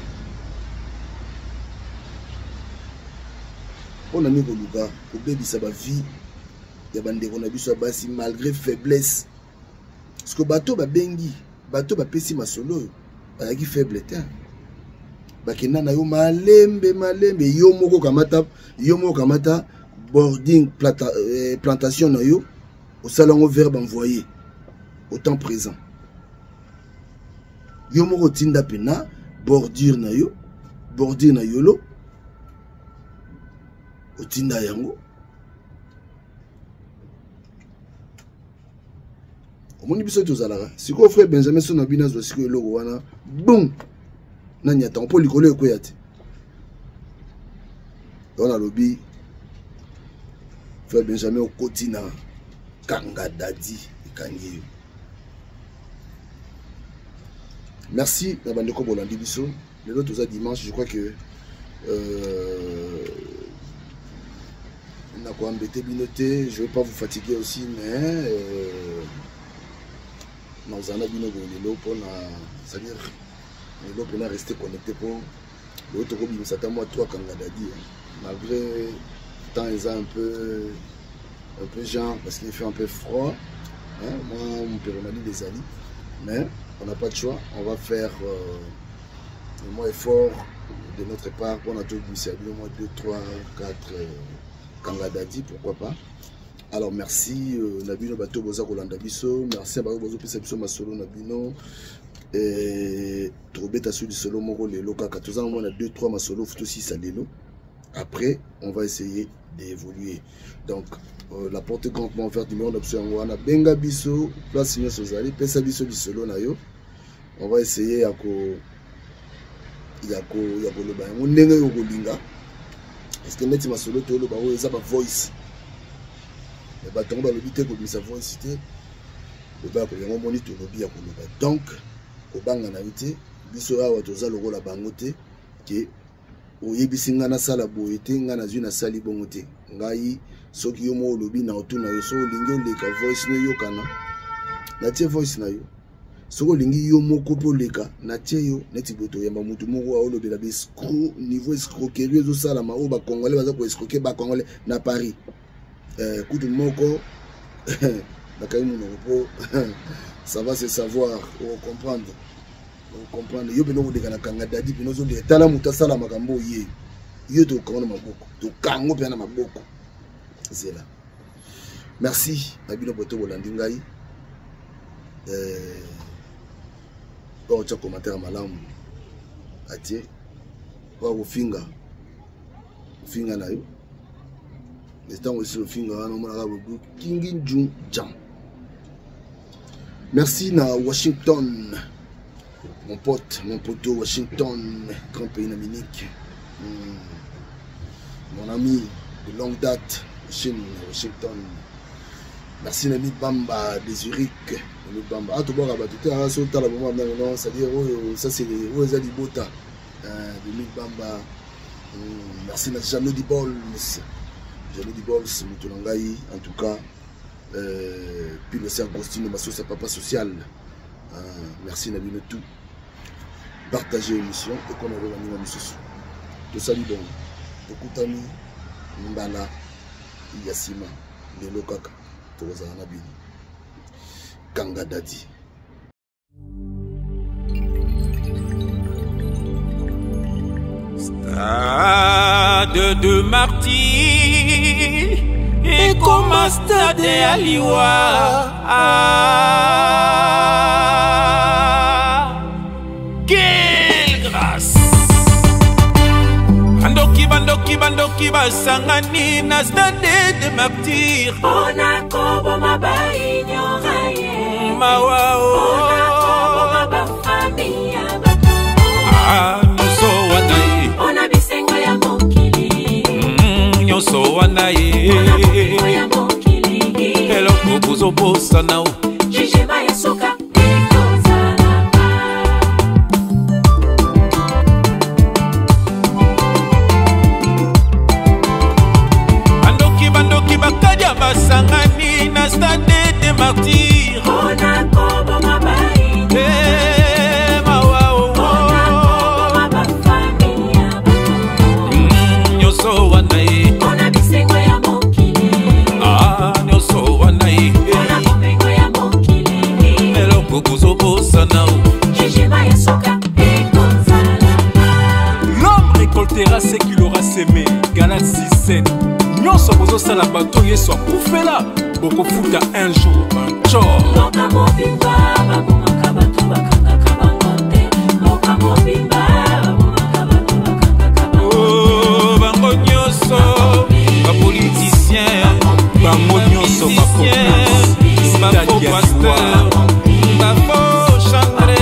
mpo na nini koluka kobebisa bavie ya bandeko na biso ya basi malgré faiblesse parce que bato babengi bato bapesi masolo oyo bazalaki faible te bakenda na yo malembe malembe yo moko kamata yo moko kamata boarding plantation na yo osala yango verbe envoyé au temps présent yo moko otinda mpena bordure na yo bordure na yolo otinda yango omoni biso tozalaka sikoyo frère Benjamin so na bino azwa sikoyo eloko wana bum na nyatango mpo likolo ekweya te wana alobi frère Benjamin okoti na kanga dadi ekangi yo. Merci na bandeko bolandi biso lelo toza dimanche. Je crois que nakoembêter bino te, je vais pas vous fatiguer aussi, mais nazala na bino boye lelo mpona, c'est-à-dire lelo mpena rester connecté mpo lelo tokobimisa ata mwa 3 kanga dadi, malgré temps eza un peu genre parce qu'il fait un peu froid, hein, moi mon péromanie des amis, mais on n'a pas de choix, on va faire moins effort de notre part pour notre bimisa bino moins 2 3 4 kanga dadi, pourquoi pas. Alors merci na bino bato boza kolanda biso, merci bato bozopesa biso masolo na bino. Tokobeta so lisolo moko lelo kaka, toza na mwana 2 3 masolo tosisa lelo, après on va essayer d'évoluer. Donc la porte est grandement ouverte, numéro na biso yango wana, benga biso place nyonso ozali, pesa biso lisolo na yo, on va essayer ya koloba yango ndenge oyo kolinga, parce que neti masolo toloba oyo eza bavoice, me bato yango balobi te kobimisa voice te, loba yango omoni tolobi ya koloba. Donc kobanga na yo te, biso awa toza lokola bango te ke oyebisi ngai nasala boye te, ngai nazwi nasali bongo te. Ngai soki yo moko olobi na otuna yo, soki olingi oleka voice no eyokana, natie voice na yo. Soki olingi yo moko mpe oleka, natie yo. Neti boye toyamba motu moko aolobela baescroc, niveau escroquerie ezosalama oyo bacongolais baza koescroquer bacongolais na Paris. Kutu moko nakangi monoko mpo ça va se savoir, okocomprendre, okocomprendre yo mpena okoleka na kanga dadi mpena ozoleka. Tala moto asala makambo oye yo, tokango na maboko, tokango mpena na maboko zela. Merci na bino boto bolandi ngai. Oyo otya commentaire malamu atie, oyo kofinga ofinga na yo, ntango esi ofinga wana omonaka bobu kingi njun jam. Merci na Washington, mon pote, mon poteau Washington, grand pays Dominique, mon ami de longue date, Washington. Merci Nami Bamba de Zurich, Nami Bamba. Ah, tobwaka bato te, ah, so tala vraiment non, c'est-à-dire oyo ça c'est oyo eza libota Nami Bamba. Merci na Jeannot Dibols, Jeannot Dibols, moto na ngai en tout cas. Puis le Agostino Masosa, papa social. Merci na bino tout. Partagez l'émission et qu'on a baninga misusu. Tosali bongo. Tokutani mbala ya nsima lelo kaka tokozala na bino. Kanga dadi.
Stade de Martyrs ekoma stade ya liwa. Ah, quelle grâce! Bandoki, bandoki, bandoki basangani na stade de Martyrs
mpona koboma baignorer ye.
Mawa o.
Mpona koboma bafamille ya bato.
Ah, nyonso wana ye.
Mpona bisengo ya mokili.
Nyonso wana ye.
Mpona bomengo ya mokili.
Eloko bozobosana o.
Jugement ya suka ekozala.
Bandoki, bandoki, bakadia basangani na stade de Martyr.
Mpona koboma bayi.
Eh, mawa o.
Mpona koboma bafami ya bato.
Nyonso wana ye.
Mpona bisengo ya mokili.
Ah, nyonso wana ye.
Mpona bomengo ya mokili.
Eloko bozobosana o.
Jugement ya suka ekozala.
L'homme récoltera ce qu'il aura semé. Galates 6, 7. Nyonso bozosala bato Yesu akufela, bokofuta un jour bancor.
Mboka mobimba babomaka bato, bakangaka bango te. Mboka mobimba babomaka bato, bakangaka bango.
Oh, bango nyonso bapoliticien.
Bango nyonso bacomplice.
Bafaux pasteur, bafaux chantre,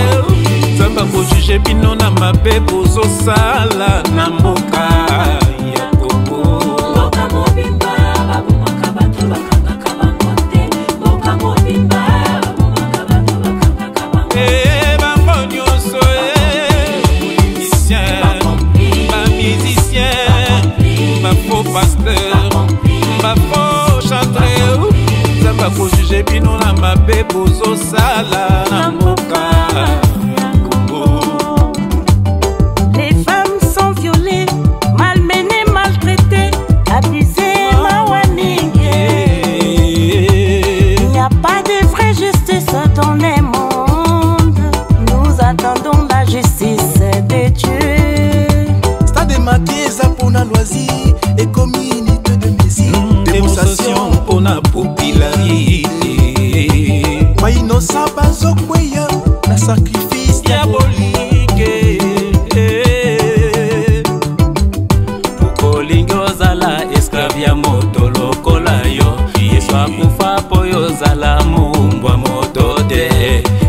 Nzambe akojuge bino na mabe bozosala na mboka ya Kongo.
Mboka mobimba babomaka bato, bakangaka bango te. Mboka mobimba babomaka bato, bakangaka bango.
Eh, bango nyonso, eh, politicien, bamusicien, bafaux pasteur, bafaux chantre, Nzambe akojuge bino na mabe bozosala na mboka ya Kongo.
Les femmes sont violées, malmenées, maltraitées, abusées, mawa mingi. Il n'y a pas de vraie justice dans le monde. Nous attendons la justice de Dieu.
Stade Martyr eza mpona loisir, ekomi unité de mesure.
Démonstration mpona popularité.
Bainosa bazokweya na sacrifice.
Diabolike.
Okolingi ozala esclave ya moto lokola yo. Yesu akufa mpo yo ozala mombwa moto te.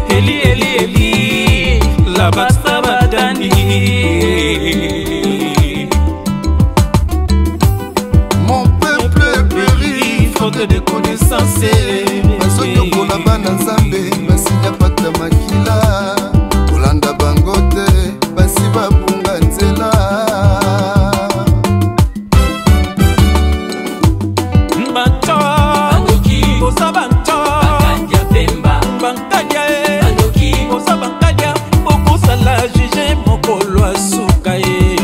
Eli, Eli, Eli, lama sabatani.
Mon peuple périt
faute de connaissance.
Bazonyokola bana Nzambe, basinya pata makila. Kolanda bango te, basi babunga nzela.
Banto boza banto, bankadia e, boza bankadia, bokosala juge mokolo asuka ye.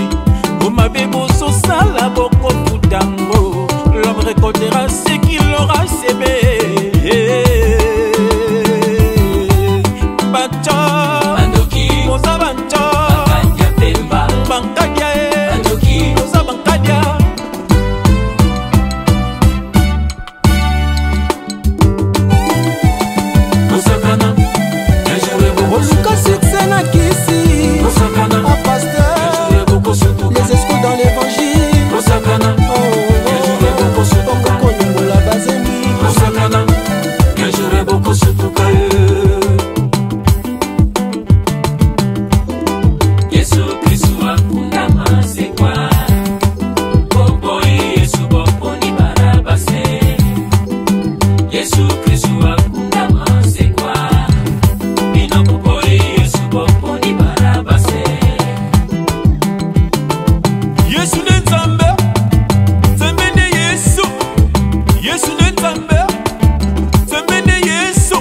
Omabe bozosala, bokofutango. L'homme récoltera ce qu'il aura semé. Banto boza banto, bankadia e, boza bankadia.
Oluka succès na kisi. Ah, pasteur, les escrocs dans l'évangile. Oh, oh, oh. Okokolongola bazemi.
Yesu Kristu akundama sekwa. Boboyi Yesu, boponi Barabase. Yesu Kristu akundama sekwa. Bino boboyi Yesu, boponi Barabase.
Yesu nde Nzambe, Nzambe nde Yesu. Yesu nde Nzambe, Nzambe nde Yesu.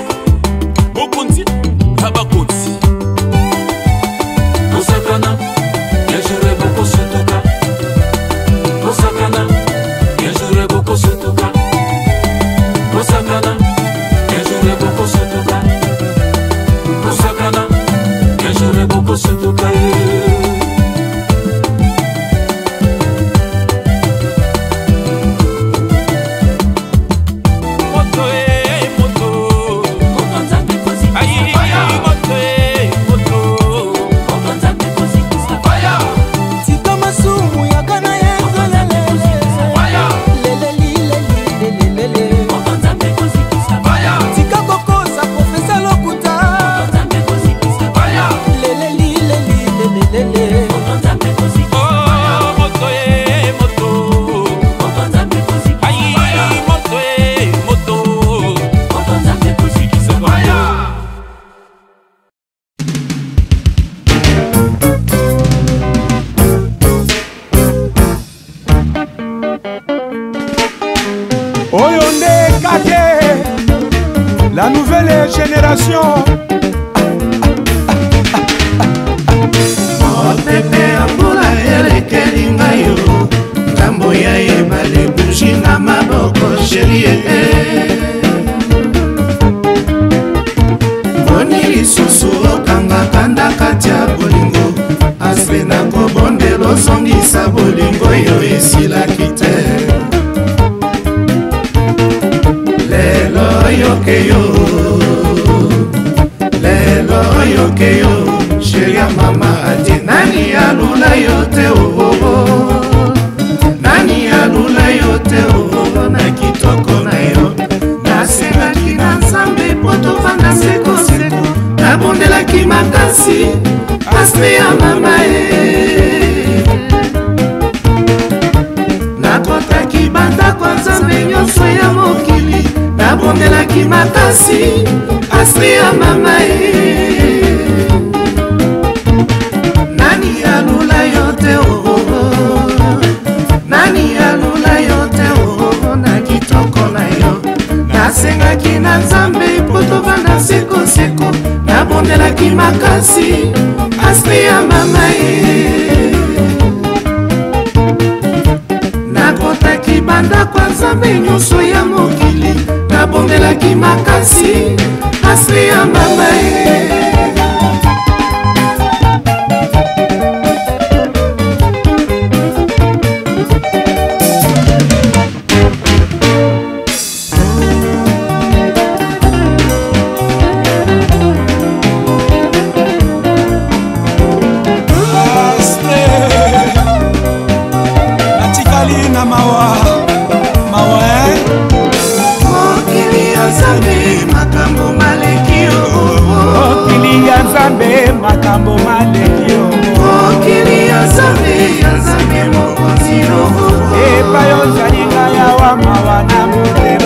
La nouvelle génération.
Mopepe ya mbula elekeli ngai yo ngambo ya ebale buji na maboko sherie boni lisusu okangaka ndakati ya bolingo aspe na kobondela ozongisa bolingo oyo esilaki te lelo oyoke yo lelo oyoke yo sheri ya mama ati nani alula yo te oo nani alula yo te oo na kitoko na yo nasengaki na nzambe mpo tovanda sekoseko nabondelaki makasi asme ya mama e nakotaki bandako ya nzambe nyonso ya mokili nabondelaki makasi asme ya mama e nani alula yo te oo nani alula yo te oo na kitoko na yo nasengaki na nzambe mpo tovanda sekoseko nabondelaki makasi aspe ya mama ye nakotaki bandako ya nzambe nyonso ya mokili nabondelaki makasi aspe ya mama ye.
Natikali na mawa mawa eh?
Mokili ya nzambe makambo maleki yo.
Mokili ya nzambe makambo maleki yo.
Mokili ya nzambe ya nzambe mokonzi yo.
Epai ozali ngai awa mawa na motema.